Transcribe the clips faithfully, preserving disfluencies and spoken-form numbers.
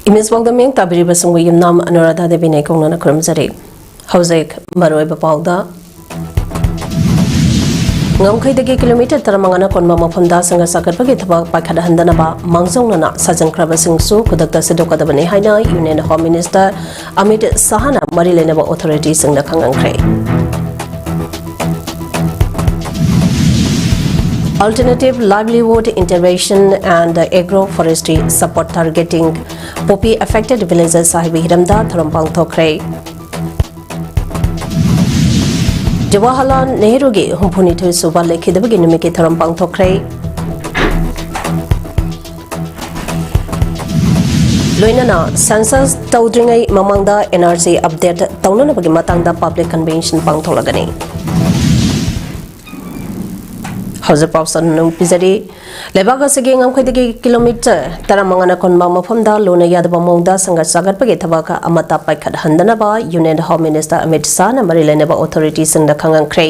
ꯏꯃꯤꯁ ꯄꯥꯎꯗꯝ ꯃꯤꯡ ꯇꯥꯕꯤꯔꯤꯕꯁꯤꯡꯕꯨ ꯌꯨꯝꯅꯥꯝ ꯑꯅꯨꯔꯥꯙꯥ ꯗꯦꯕꯤꯅ ꯏꯀꯣꯡꯅꯅ ꯈꯨꯔꯨꯝꯖꯔꯤ꯫ ꯍꯧꯖꯤꯛ ꯃꯔꯨꯑꯣꯏꯕ ꯄꯥꯎꯗ꯫ ꯉꯝꯈꯩꯗꯒꯤ ꯀꯤꯂꯣꯃꯤꯇꯔ ꯇꯔꯥꯃꯉꯥꯅ ꯀꯣꯟꯕ ꯃꯐꯝꯗ ꯁꯪꯒ ꯁꯥꯒꯠꯄꯒꯤ ꯊꯕꯛ ꯄꯥꯏꯈꯠꯍꯟꯗꯅꯕ ꯃꯥꯡꯖꯧꯅꯅ ꯁꯥꯖꯤꯟꯈ꯭ꯔꯕꯁꯤꯡꯁꯨ ꯈꯨꯗꯛꯇ ꯁꯤꯟꯗꯣꯛꯀꯗꯕꯅꯤ ꯍꯥꯏꯅ ꯌꯨꯅꯤꯌꯟ ꯍꯣꯝ ꯃꯤꯅꯤꯁꯇꯔ ꯑꯃꯤꯠ ꯁꯥꯍꯅ ꯃꯔꯤ ꯂꯩꯅꯕ ꯑꯣꯊꯣꯔꯤꯇꯤꯁꯤꯡꯗ ꯈꯪꯍꯟꯈ꯭ꯔꯦ꯫ Alternative Livelihood Intervention and Agro Forestry Support Targeting Poppy Affected Villages ꯍꯥꯏꯕ ꯍꯤꯔꯝꯗ ꯊꯧꯔꯝ ꯄꯥꯡꯊꯣꯛꯈ꯭ꯔꯦ꯫ ꯖꯋꯥꯍꯔꯂꯥꯜ ꯅꯦꯍꯔꯨꯒꯤ ꯍꯨꯝꯐꯨꯅꯤꯊꯣꯏ ꯁꯨꯕ ꯂꯩꯈꯤꯗꯕꯒꯤ ꯅꯨꯃꯤꯠꯀꯤ ꯊꯧꯔꯝ ꯄꯥꯡꯊꯣꯛꯈ꯭ꯔꯦ꯫ ꯂꯣꯏꯅꯅ ꯁꯦꯟꯁꯁ ꯇꯧꯗ꯭ꯔꯤꯉꯩ ꯃꯃꯥꯡꯗ ꯑꯦꯟ ꯑꯥꯔ ꯁꯤ ꯑꯞꯗꯦꯠ ꯇꯧꯅꯅꯕꯒꯤ ꯃꯇꯥꯡꯗ ꯄꯕ꯭ꯂꯤꯛ ꯀꯟꯚꯦꯟꯁꯟ ꯄꯥꯡꯊꯣꯛꯂꯒꯅꯤ꯫ ꯍꯧꯖꯤꯛ ꯄꯥꯎ ꯆꯟꯅ ꯄꯤꯖꯔꯤ꯫ ꯂꯩꯕꯥꯛ ꯑꯁꯤꯒꯤ ꯉꯝꯈꯩꯗꯒꯤ ꯀꯤꯂꯣꯃꯤꯇꯔ ꯇꯔꯥꯃꯉꯥꯅ ꯀꯣꯟꯕ ꯃꯐꯝꯗ ꯂꯣꯟꯅ ꯌꯥꯗꯕ ꯃꯑꯣꯡꯗ ꯁꯪꯒ ꯆꯥꯒꯠꯄꯒꯤ ꯊꯕꯛ ꯑꯃꯠꯇ ꯄꯥꯏꯈꯠꯍꯟꯗꯅꯕ ꯌꯨꯅꯤꯌꯟ ꯍꯣꯝ ꯃꯤꯅꯤꯁꯇꯔ ꯑꯃꯤꯠ ꯁꯥꯍꯅ ꯃꯔꯤ ꯂꯩꯅꯕ ꯑꯣꯊꯣꯔꯤꯇꯤꯁꯤꯡꯗ ꯈꯪꯍꯟꯈ꯭ꯔꯦ꯫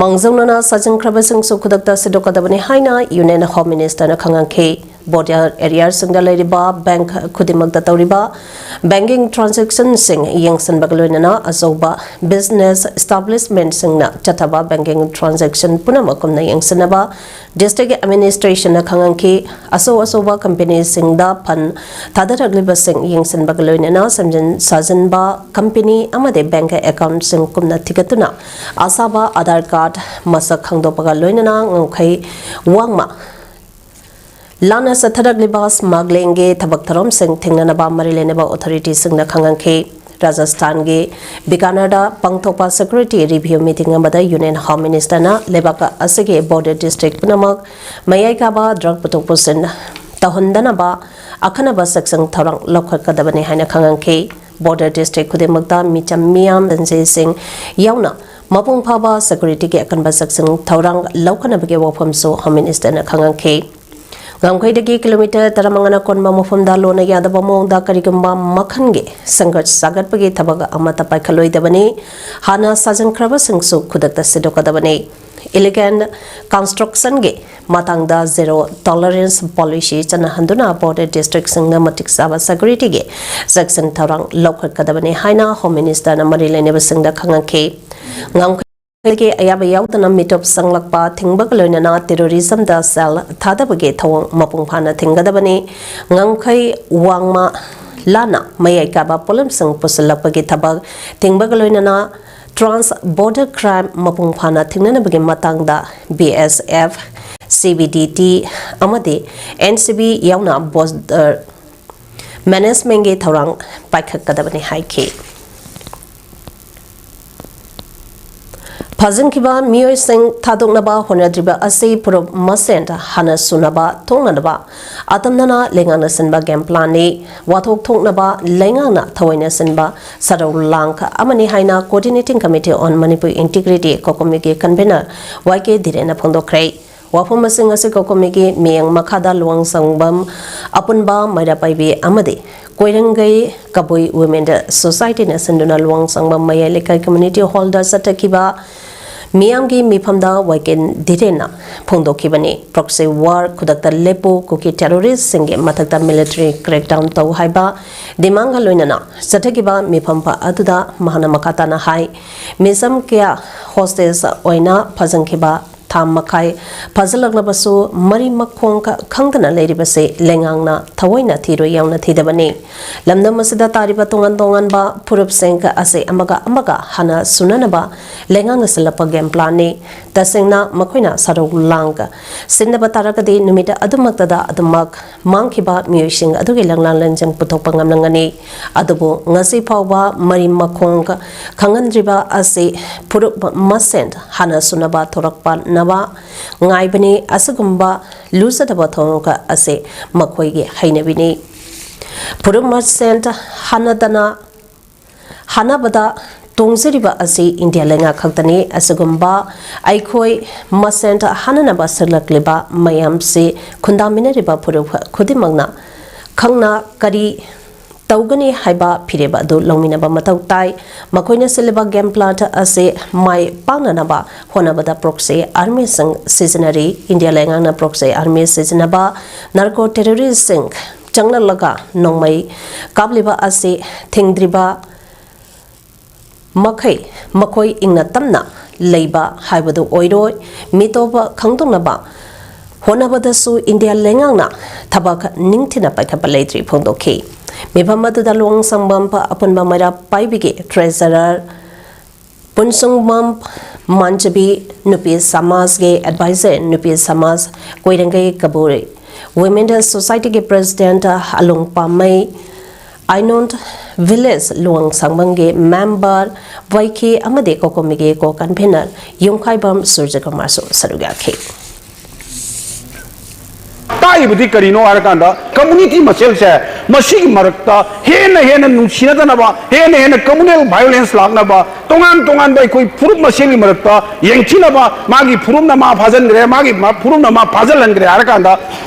ꯃꯥꯡꯖꯧꯅꯅ ꯁꯥꯖꯤꯟꯈ꯭ꯔꯕꯁꯤꯡꯁꯨ ꯈꯨꯗꯛꯇ ꯁꯤꯟꯗꯣꯛꯀꯗꯕꯅꯤ ꯍꯥꯏꯅ ꯌꯨꯅꯤꯌꯟ ꯍꯣꯝ ꯃꯤꯅꯤꯁꯇꯔꯅ ꯈꯪꯍꯟꯈꯤ꯫ ꯕꯣꯔꯗꯔ ꯑꯦꯔꯤꯌꯥꯁꯤꯡꯗ ꯂꯩꯔꯤꯕ ꯕꯦꯡꯛ ꯈꯨꯗꯤꯡꯃꯛꯇ ꯇꯧꯔꯤꯕ ꯕꯦꯡꯀꯤꯡ ꯇ꯭ꯔꯥꯟꯖꯦꯛꯁꯟꯁꯤꯡ ꯌꯦꯡꯁꯤꯟꯕꯒ ꯂꯣꯏꯅꯅ ꯑꯆꯧꯕ ꯕꯤꯖꯤꯅꯦꯁ ꯏꯁꯇꯥꯕ꯭ꯂꯤꯁꯃꯦꯟꯠꯁꯤꯡꯅ ꯆꯠꯊꯕ ꯕꯦꯡꯀꯤꯡ ꯇ꯭ꯔꯥꯟꯖꯦꯛꯁꯟ ꯄꯨꯝꯅꯃꯛ ꯀꯨꯞꯅ ꯌꯦꯡꯁꯤꯟꯅꯕ ꯗꯤꯁꯇ꯭ꯔꯤꯛ ꯑꯦꯗꯃꯤꯅꯤꯁꯇ꯭ꯔꯦꯁꯟꯅ ꯈꯪꯍꯟꯈꯤ꯫ ꯑꯆꯧ ꯑꯆꯧꯕ ꯀꯝꯄꯦꯅꯤꯁꯤꯡꯗ ꯐꯟ ꯊꯥꯗꯔꯛꯂꯤꯕꯁꯤꯡ ꯌꯦꯡꯁꯤꯟꯕꯒ ꯂꯣꯏꯅꯅ ꯁꯦꯝꯖꯤꯟ ꯁꯥꯖꯤꯟꯕ ꯀꯝꯄꯦꯅꯤ ꯑꯃꯗꯤ ꯕꯦꯡꯛ ꯑꯦꯀꯥꯎꯟꯠꯁꯤꯡ ꯀꯨꯞꯅ ꯊꯤꯒꯠꯇꯨꯅ ꯑꯁꯥꯕ ꯑꯥꯙꯥꯔ ꯀꯥꯔꯗ ꯃꯁꯛ ꯈꯪꯗꯣꯛꯄꯒ ꯂꯣꯏꯅꯅ ꯉꯝꯈꯩ ꯋꯥꯡꯃ ꯂꯥꯟꯅ ꯆꯠꯊꯔꯛꯂꯤꯕ ꯁ꯭ꯃꯒ꯭ꯂꯤꯡꯒꯤ ꯊꯕꯛ ꯊꯧꯔꯝꯁꯤꯡ ꯊꯤꯡꯅꯅꯕ ꯃꯔꯤ ꯂꯩꯅꯕ ꯑꯣꯊꯣꯔꯤꯇꯤꯁꯤꯡꯅ ꯈꯪꯍꯟꯈꯤ꯫ ꯔꯥꯖꯁꯊꯥꯟꯒꯤ ꯕꯤꯀꯥꯅꯔꯗ ꯄꯥꯡꯊꯣꯛꯄ ꯁꯦꯀ꯭ꯌꯨꯔꯤꯇꯤ ꯔꯤꯚꯤꯌꯨ ꯃꯤꯇꯤꯡ ꯑꯃꯗ ꯌꯨꯅꯤꯌꯟ ꯍꯣꯝ ꯃꯤꯅꯤꯁꯇꯔꯅ ꯂꯩꯕꯥꯛ ꯑꯁꯤꯒꯤ ꯕꯣꯔꯗꯔ ꯗꯤꯁꯇ꯭ꯔꯤꯛ ꯄꯨꯝꯅꯃꯛ ꯃꯌꯥꯏ ꯀꯥꯕ ꯗ꯭ꯔꯒ ꯄꯨꯊꯣꯛ ꯄꯨꯁꯤꯟ ꯇꯧꯍꯟꯗꯅꯕ ꯑꯈꯟꯅꯕ ꯆꯦꯛꯁꯤꯟ ꯊꯧꯔꯥꯡ ꯂꯧꯈꯠꯀꯗꯕꯅꯤ ꯍꯥꯏꯅ ꯈꯪꯍꯟꯈꯤ꯫ ꯕꯣꯔꯗꯔ ꯗꯤꯁꯇ꯭ꯔꯤꯛ ꯈꯨꯗꯤꯡꯃꯛꯇ ꯃꯤꯆꯝ ꯃꯤꯌꯥꯝ ꯑꯦꯖꯦꯟꯁꯤꯁꯤꯡ ꯌꯥꯎꯅ ꯃꯄꯨꯡ ꯐꯥꯕ ꯁꯦꯀ꯭ꯌꯨꯔꯤꯇꯤꯒꯤ ꯑꯀꯟꯕ ꯆꯦꯛꯁꯤꯟ ꯊꯧꯔꯥꯡ ꯂꯧꯈꯠꯅꯕꯒꯤ ꯋꯥꯐꯝꯁꯨ ꯍꯣꯝ ꯃꯤꯅꯤꯁꯇꯔꯅ ꯈꯪꯍꯟꯈꯤ꯫ ꯉꯝꯈꯩꯗꯒꯤ ꯀꯤꯂꯣꯃꯤꯇꯔ ꯇꯔꯥꯃꯉꯥꯅ ꯀꯣꯟꯕ ꯃꯐꯝꯗ ꯂꯣꯟꯅ ꯌꯥꯗꯕ ꯃꯑꯣꯡꯗ ꯀꯔꯤꯒꯨꯝꯕ ꯃꯈꯜꯒꯤ ꯁꯪꯒ ꯆꯥꯒꯠꯄꯒꯤ ꯊꯕꯛ ꯑꯃꯠꯇ ꯄꯥꯏꯈꯠꯂꯣꯏꯗꯕꯅꯤ꯫ ꯍꯥꯟꯅ ꯁꯥꯖꯤꯟꯈ꯭ꯔꯕꯁꯤꯡꯁꯨ ꯈꯨꯗꯛꯇ ꯁꯤꯟꯗꯣꯛꯀꯗꯕꯅꯤ꯫ ꯏꯂꯤꯒꯦꯜ ꯀꯟꯁꯇ꯭ꯔꯛꯁꯟꯒꯤ ꯃꯇꯥꯡꯗ ꯖꯦꯔꯣ ꯇꯣꯂꯔꯦꯟꯁ ꯄꯣꯂꯤꯁꯤ ꯆꯠꯅꯍꯟꯗꯨꯅ ꯕꯣꯔꯗꯔ ꯗꯤꯁꯇ꯭ꯔꯤꯛꯁꯤꯡꯗ ꯃꯇꯤꯛ ꯆꯥꯕ ꯁꯦꯀ꯭ꯌꯨꯔꯤꯇꯤꯒꯤ ꯆꯦꯛꯁꯤꯟ ꯊꯧꯔꯥꯡ ꯂꯧꯈꯠꯀꯗꯕꯅꯤ ꯍꯥꯏꯅ ꯍꯣꯝ ꯃꯤꯅꯤꯁꯇꯔꯅ ꯃꯔꯤ ꯂꯩꯅꯕꯁꯤꯡꯗ ꯈꯪꯍꯟꯈꯤ꯫ ꯉꯝꯈꯩꯒꯤ ꯑꯌꯥꯕ ꯌꯥꯎꯗꯅ ꯃꯤꯇꯣꯞ ꯆꯪꯂꯛꯄ ꯊꯤꯡꯕꯒ ꯂꯣꯏꯅꯅ ꯇꯦꯔꯣꯔꯤꯖꯝꯗ ꯁꯦꯜ ꯊꯥꯗꯕꯒꯤ ꯊꯧꯑꯣꯡ ꯃꯄꯨꯡ ꯐꯥꯅ ꯊꯤꯡꯒꯗꯕꯅꯤ꯫ ꯉꯝꯈꯩ ꯋꯥꯡꯃ ꯂꯥꯟꯅ ꯃꯌꯥꯏ ꯀꯥꯕ ꯄꯣꯠꯂꯝꯁꯤꯡ ꯄꯨꯁꯤꯜꯂꯛꯄꯒꯤ ꯊꯕꯛ ꯊꯤꯡꯕꯒ ꯂꯣꯏꯅꯅ ꯇ꯭ꯔꯥꯟꯁ ꯕꯣꯔꯗꯔ ꯀ꯭ꯔꯥꯏꯝ ꯃꯄꯨꯡ ꯐꯥꯅ ꯊꯤꯡꯅꯅꯕꯒꯤ ꯃꯇꯥꯡꯗ B S F, C B D T ꯑꯃꯗꯤ ꯑꯦꯟ ꯁꯤ ꯕꯤ ꯌꯥꯎꯅ ꯕꯣꯔꯗꯔ ꯃꯦꯅꯦꯖꯃꯦꯟꯒꯤ ꯊꯧꯔꯥꯡ ꯄꯥꯏꯈꯠꯀꯗꯕꯅꯤ ꯍꯥꯏꯈꯤ꯫ ꯐꯥꯖꯤꯟꯈꯤꯕ ꯃꯤꯑꯣꯏꯁꯤꯡ ꯊꯥꯗꯣꯛꯅꯕ ꯍꯣꯠꯅꯗ꯭ꯔꯤꯕ ꯑꯁꯤ ꯐꯨꯔꯨꯞ ꯃꯁꯦꯟ ꯍꯥꯟꯅ ꯁꯨꯅꯕ ꯊꯣꯛꯅꯅꯕ ꯑꯇꯝꯅꯅ ꯂꯩꯉꯥꯛꯅ ꯁꯤꯟꯕ ꯒꯦꯝ ꯄ꯭ꯂꯥꯟꯅꯤ꯫ ꯋꯥꯊꯣꯛ ꯊꯣꯛꯅꯕ ꯂꯩꯉꯥꯛꯅ ꯊꯑꯣꯏꯅ ꯁꯤꯟꯕ ꯁꯔꯧ ꯂꯥꯡ ꯑꯃꯅꯤ ꯍꯥꯏꯅ Coordinating Committee on Manipur Integrity, ꯀꯣꯀꯣꯃꯤꯒꯤ ꯀꯟꯚꯦꯅꯔ ꯋꯥꯏ ꯀꯦ ꯙꯤꯔꯦꯟꯅ ꯐꯣꯡꯗꯣꯛꯈ꯭ꯔꯦ꯫ ꯋꯥꯐꯝꯁꯤꯡ ꯑꯁꯤ ꯀꯣꯀꯣꯃꯤꯒꯤ ꯃꯤꯠꯌꯦꯡ ꯃꯈꯥꯗ ꯂꯨꯋꯥꯡꯁꯪꯕꯝ ꯑꯄꯨꯟꯕ ꯃꯩꯔꯥ ꯄꯥꯏꯕꯤ ꯑꯃꯗꯤ ꯀꯣꯏꯔꯪꯒꯩ ꯀꯕꯨꯏ ꯋꯨꯃꯦꯟ ꯁꯣꯁꯥꯏꯇꯤꯅ ꯁꯤꯟꯗꯨꯅ ꯂꯨꯋꯥꯡꯁꯪꯕꯝ ꯃꯌꯥꯏ ꯂꯩꯀꯥꯏ ꯀꯝꯃ꯭ꯌꯨꯅꯤꯇꯤ ꯍꯣꯜꯗ ꯆꯠꯊꯈꯤꯕ ꯃꯤꯌꯥꯝꯒꯤ ꯃꯤꯐꯝꯗ ꯋꯥꯏ ꯀꯦ ꯙꯤꯔꯦꯟꯅ ꯐꯣꯡꯗꯣꯛꯈꯤꯕꯅꯤ꯫ ꯄ꯭ꯔꯣꯛꯁꯤ ꯋꯥꯔ, ꯈꯨꯗꯛꯇ ꯂꯦꯞꯄꯨ, ꯀꯨꯀꯤ ꯇꯦꯔꯣꯔꯤꯁꯁꯤꯡꯒꯤ ꯃꯊꯛꯇ ꯃꯤꯂꯤꯇꯔꯤ ꯀ꯭ꯔꯦꯛꯗꯥꯎꯟ ꯇꯧ ꯍꯥꯏꯕ ꯗꯤꯃꯥꯟꯒ ꯂꯣꯏꯅꯅ ꯆꯠꯊꯈꯤꯕ ꯃꯤꯐꯝ ꯑꯗꯨꯗ ꯃꯍꯥꯛꯅ ꯃꯈꯥ ꯇꯥꯅ ꯍꯥꯏ, ꯃꯤꯆꯝ ꯀꯌꯥ ꯍꯣꯁꯇꯦꯖ ꯑꯣꯏꯅ ꯐꯥꯖꯤꯟꯈꯤꯕ ꯊꯥ ꯃꯈꯥꯏ ꯐꯥꯖꯤꯜꯂꯛꯂꯕꯁꯨ ꯃꯔꯤ ꯃꯈꯣꯡ ꯈ-, ꯈꯪꯗꯅ ꯂꯩꯔꯤꯕꯁꯤ ꯂꯩꯉꯥꯛꯅ ꯊꯑꯣꯏꯅ ꯊꯤꯔꯣꯏ ꯌꯥꯎꯅ ꯊꯤꯗꯕꯅꯤ꯫ ꯂꯝꯗꯝ ꯑꯁꯤꯗ ꯇꯥꯔꯤꯕ ꯇꯣꯉꯥꯟ ꯇꯣꯉꯥꯟꯕ ꯐꯨꯔꯨꯞꯁꯤꯡ ꯑꯁꯤ ꯑꯃꯒ ꯑꯃꯒ ꯍꯥꯟꯅ ꯁꯨꯅꯅꯕ ꯂꯩꯉꯥꯛꯅ ꯁꯤꯜꯂꯛꯄ ꯒꯦꯝ ꯄ꯭ꯂꯥꯟꯅꯤ꯫ ꯇꯁꯦꯡꯅ ꯃꯈꯣꯏꯅ ꯁꯔꯧ ꯂꯥꯡ ꯁꯤꯟꯗꯕ ꯇꯥꯔꯒꯗꯤ ꯅꯨꯃꯤꯠ ꯑꯗꯨꯃꯛꯇꯗ ꯑꯗꯨꯃꯛ ꯃꯥꯡꯈꯤꯕ ꯃꯤꯑꯣꯏꯁꯤꯡ ꯑꯗꯨꯒꯤ ꯂꯪꯂꯥ ꯂꯪꯖꯪ ꯄꯨꯊꯣꯛꯄ ꯉꯝꯂꯝꯒꯅꯤ꯫ ꯑꯗꯨꯕꯨ ꯉꯁꯤ ꯐꯥꯎꯕ ꯃꯔꯤ ꯃꯈꯣꯡ ꯈꯪꯍꯟꯗ꯭ꯔꯤꯕ ꯑꯁꯤ ꯐꯨꯔꯨꯞ ꯃꯁꯦꯟ ꯍꯥꯟꯅ ꯁꯨꯅꯕ ꯊꯣꯔꯛꯄꯅꯕ ꯉꯥꯏꯕꯅꯤ꯫ ꯑꯁꯤꯒꯨꯝꯕ ꯂꯨꯖꯗꯕ ꯊꯧꯑꯣꯡ ꯑꯁꯤ ꯃꯈꯣꯏꯒꯤ ꯍꯩꯅꯕꯤꯅꯤ꯫ ꯐꯨꯔꯨꯞ ꯃꯁꯦꯟ ꯍꯥꯟꯅꯗꯅ ꯍꯥꯟꯅꯕꯗ ꯇꯣꯡꯖꯔꯤꯕ ꯑꯁꯤ ꯏꯟꯗꯤꯌꯥ ꯂꯩꯉꯥꯛ ꯈꯛꯇꯅꯤ꯫ ꯑꯁꯤꯒꯨꯝꯕ ꯑꯩꯈꯣꯏ ꯃꯁꯦꯟ ꯍꯥꯟꯅꯅꯕ ꯁꯛꯂꯛꯂꯤꯕ ꯃꯌꯥꯝꯁꯤ ꯈꯨꯟꯗꯥꯃꯤꯟꯅꯔꯤꯕ ꯐꯨꯔꯨꯞ ꯈꯨꯗꯤꯡꯃꯛꯅ ꯈꯪꯅ ꯀꯔꯤ ꯇꯧꯒꯅꯤ ꯍꯥꯏꯕ ꯐꯤꯔꯦꯞ ꯑꯗꯨ ꯂꯧꯃꯤꯟꯅꯕ ꯃꯊꯧ ꯇꯥꯏ꯫ ꯃꯈꯣꯏꯅ ꯁꯤꯜꯂꯤꯕ game plan ꯑꯁꯤ ꯃꯥꯏ ꯄꯥꯛꯅꯅꯕ ꯍꯣꯠꯅꯕꯗ proxy armyꯁꯤꯡ ꯁꯤꯖꯤꯟꯅꯔꯤ꯫ ꯏꯟꯗꯤꯌꯥ ꯂꯩꯉꯥꯛꯅ proxy army ꯁꯤꯖꯤꯟꯅꯕ narco terroristꯁꯤꯡ ꯆꯪꯂꯛꯂꯒ ꯅꯣꯡꯃꯩ ꯀꯥꯞꯂꯤꯕ ꯑꯁꯤ ꯊꯤꯡꯗ꯭ꯔꯤꯕ ꯃꯈꯩ ꯃꯈꯣꯏ ꯏꯪꯅ ꯇꯞꯅ ꯂꯩꯕ ꯍꯥꯏꯕꯗꯨ ꯑꯣꯏꯔꯣꯏ꯫ ꯃꯤꯇꯣꯞ ꯈꯪꯗꯣꯛꯅꯕ ꯍꯣꯠꯅꯕꯗꯁꯨ ꯏꯟꯗꯤꯌꯥ ꯂꯩꯉꯥꯛꯅ ꯊꯕꯛ ꯅꯤꯡꯊꯤꯅ ꯄꯥꯏꯈꯠꯄ ꯂꯩꯇ꯭ꯔꯤ ꯐꯣꯡꯗꯣꯛꯈꯤ꯫ ꯃꯤꯐꯝ ꯑꯗꯨꯗ ꯂꯨꯋꯥꯡꯁꯥꯡꯕꯝ ꯑꯄꯨꯟꯕ ꯃꯩꯔꯥ ꯄꯥꯏꯕꯤꯒꯤ treasurer ꯄꯨꯟꯁꯨꯡꯕꯝ ꯃꯥꯟꯖꯕꯤ, ꯅꯨꯄꯤ ꯁꯃꯥꯖꯒꯤ advisor ꯅꯨꯄꯤ ꯁꯃꯥꯖ ꯀꯣꯏꯔꯪꯒꯩ ꯀꯕꯨꯔꯤ, Women Societyꯒꯤ president ꯑꯂꯨꯡ ꯄꯥꯝꯃꯩ, ꯑꯥꯏꯅꯣꯟ village ꯂꯨꯋꯥꯡꯁꯥꯡꯕꯝꯒꯤ member ꯋꯥꯏꯈꯤ ꯑꯃꯗꯤ ꯀꯣꯀꯣꯃꯤꯒꯤ co-convener ꯌꯨꯝꯈꯥꯏꯕꯝ ꯁꯨꯔꯖꯀꯨꯃꯥꯔꯁꯨ ꯁꯔꯨꯛ ꯌꯥꯈꯤ꯫ ꯇꯥꯛꯏꯕꯗꯤ ꯀꯔꯤꯅꯣ ꯍꯥꯏꯔꯀꯥꯟꯗ, community ꯃꯁꯦꯜꯁꯦ ꯃꯁꯤꯒꯤ ꯃꯔꯛꯇ ꯍꯦꯟꯅ ꯍꯦꯟꯅ ꯅꯨꯡꯁꯤꯅꯗꯅꯕ, ꯍꯦꯟꯅ ꯍꯦꯟꯅ communal violence ꯂꯥꯛꯅꯕ, ꯇꯣꯉꯥꯟ ꯇꯣꯉꯥꯟꯕ ꯑꯩꯈꯣꯏ ꯐꯨꯔꯨꯞ ꯃꯁꯦꯜꯒꯤ ꯃꯔꯛꯇ ꯌꯦꯡꯊꯤꯅꯕ, ꯃꯥꯒꯤ ꯐꯨꯔꯨꯞꯅ ꯃꯥ ꯐꯥꯖꯤꯟꯈ꯭ꯔꯦ, ꯃꯥꯒꯤ ꯃ-, ꯐꯨꯔꯨꯞꯅ ꯃꯥ ꯐꯥꯖꯤꯜꯍꯟꯈ꯭ꯔꯦ ꯍꯥꯏꯔꯀꯥꯟꯗ,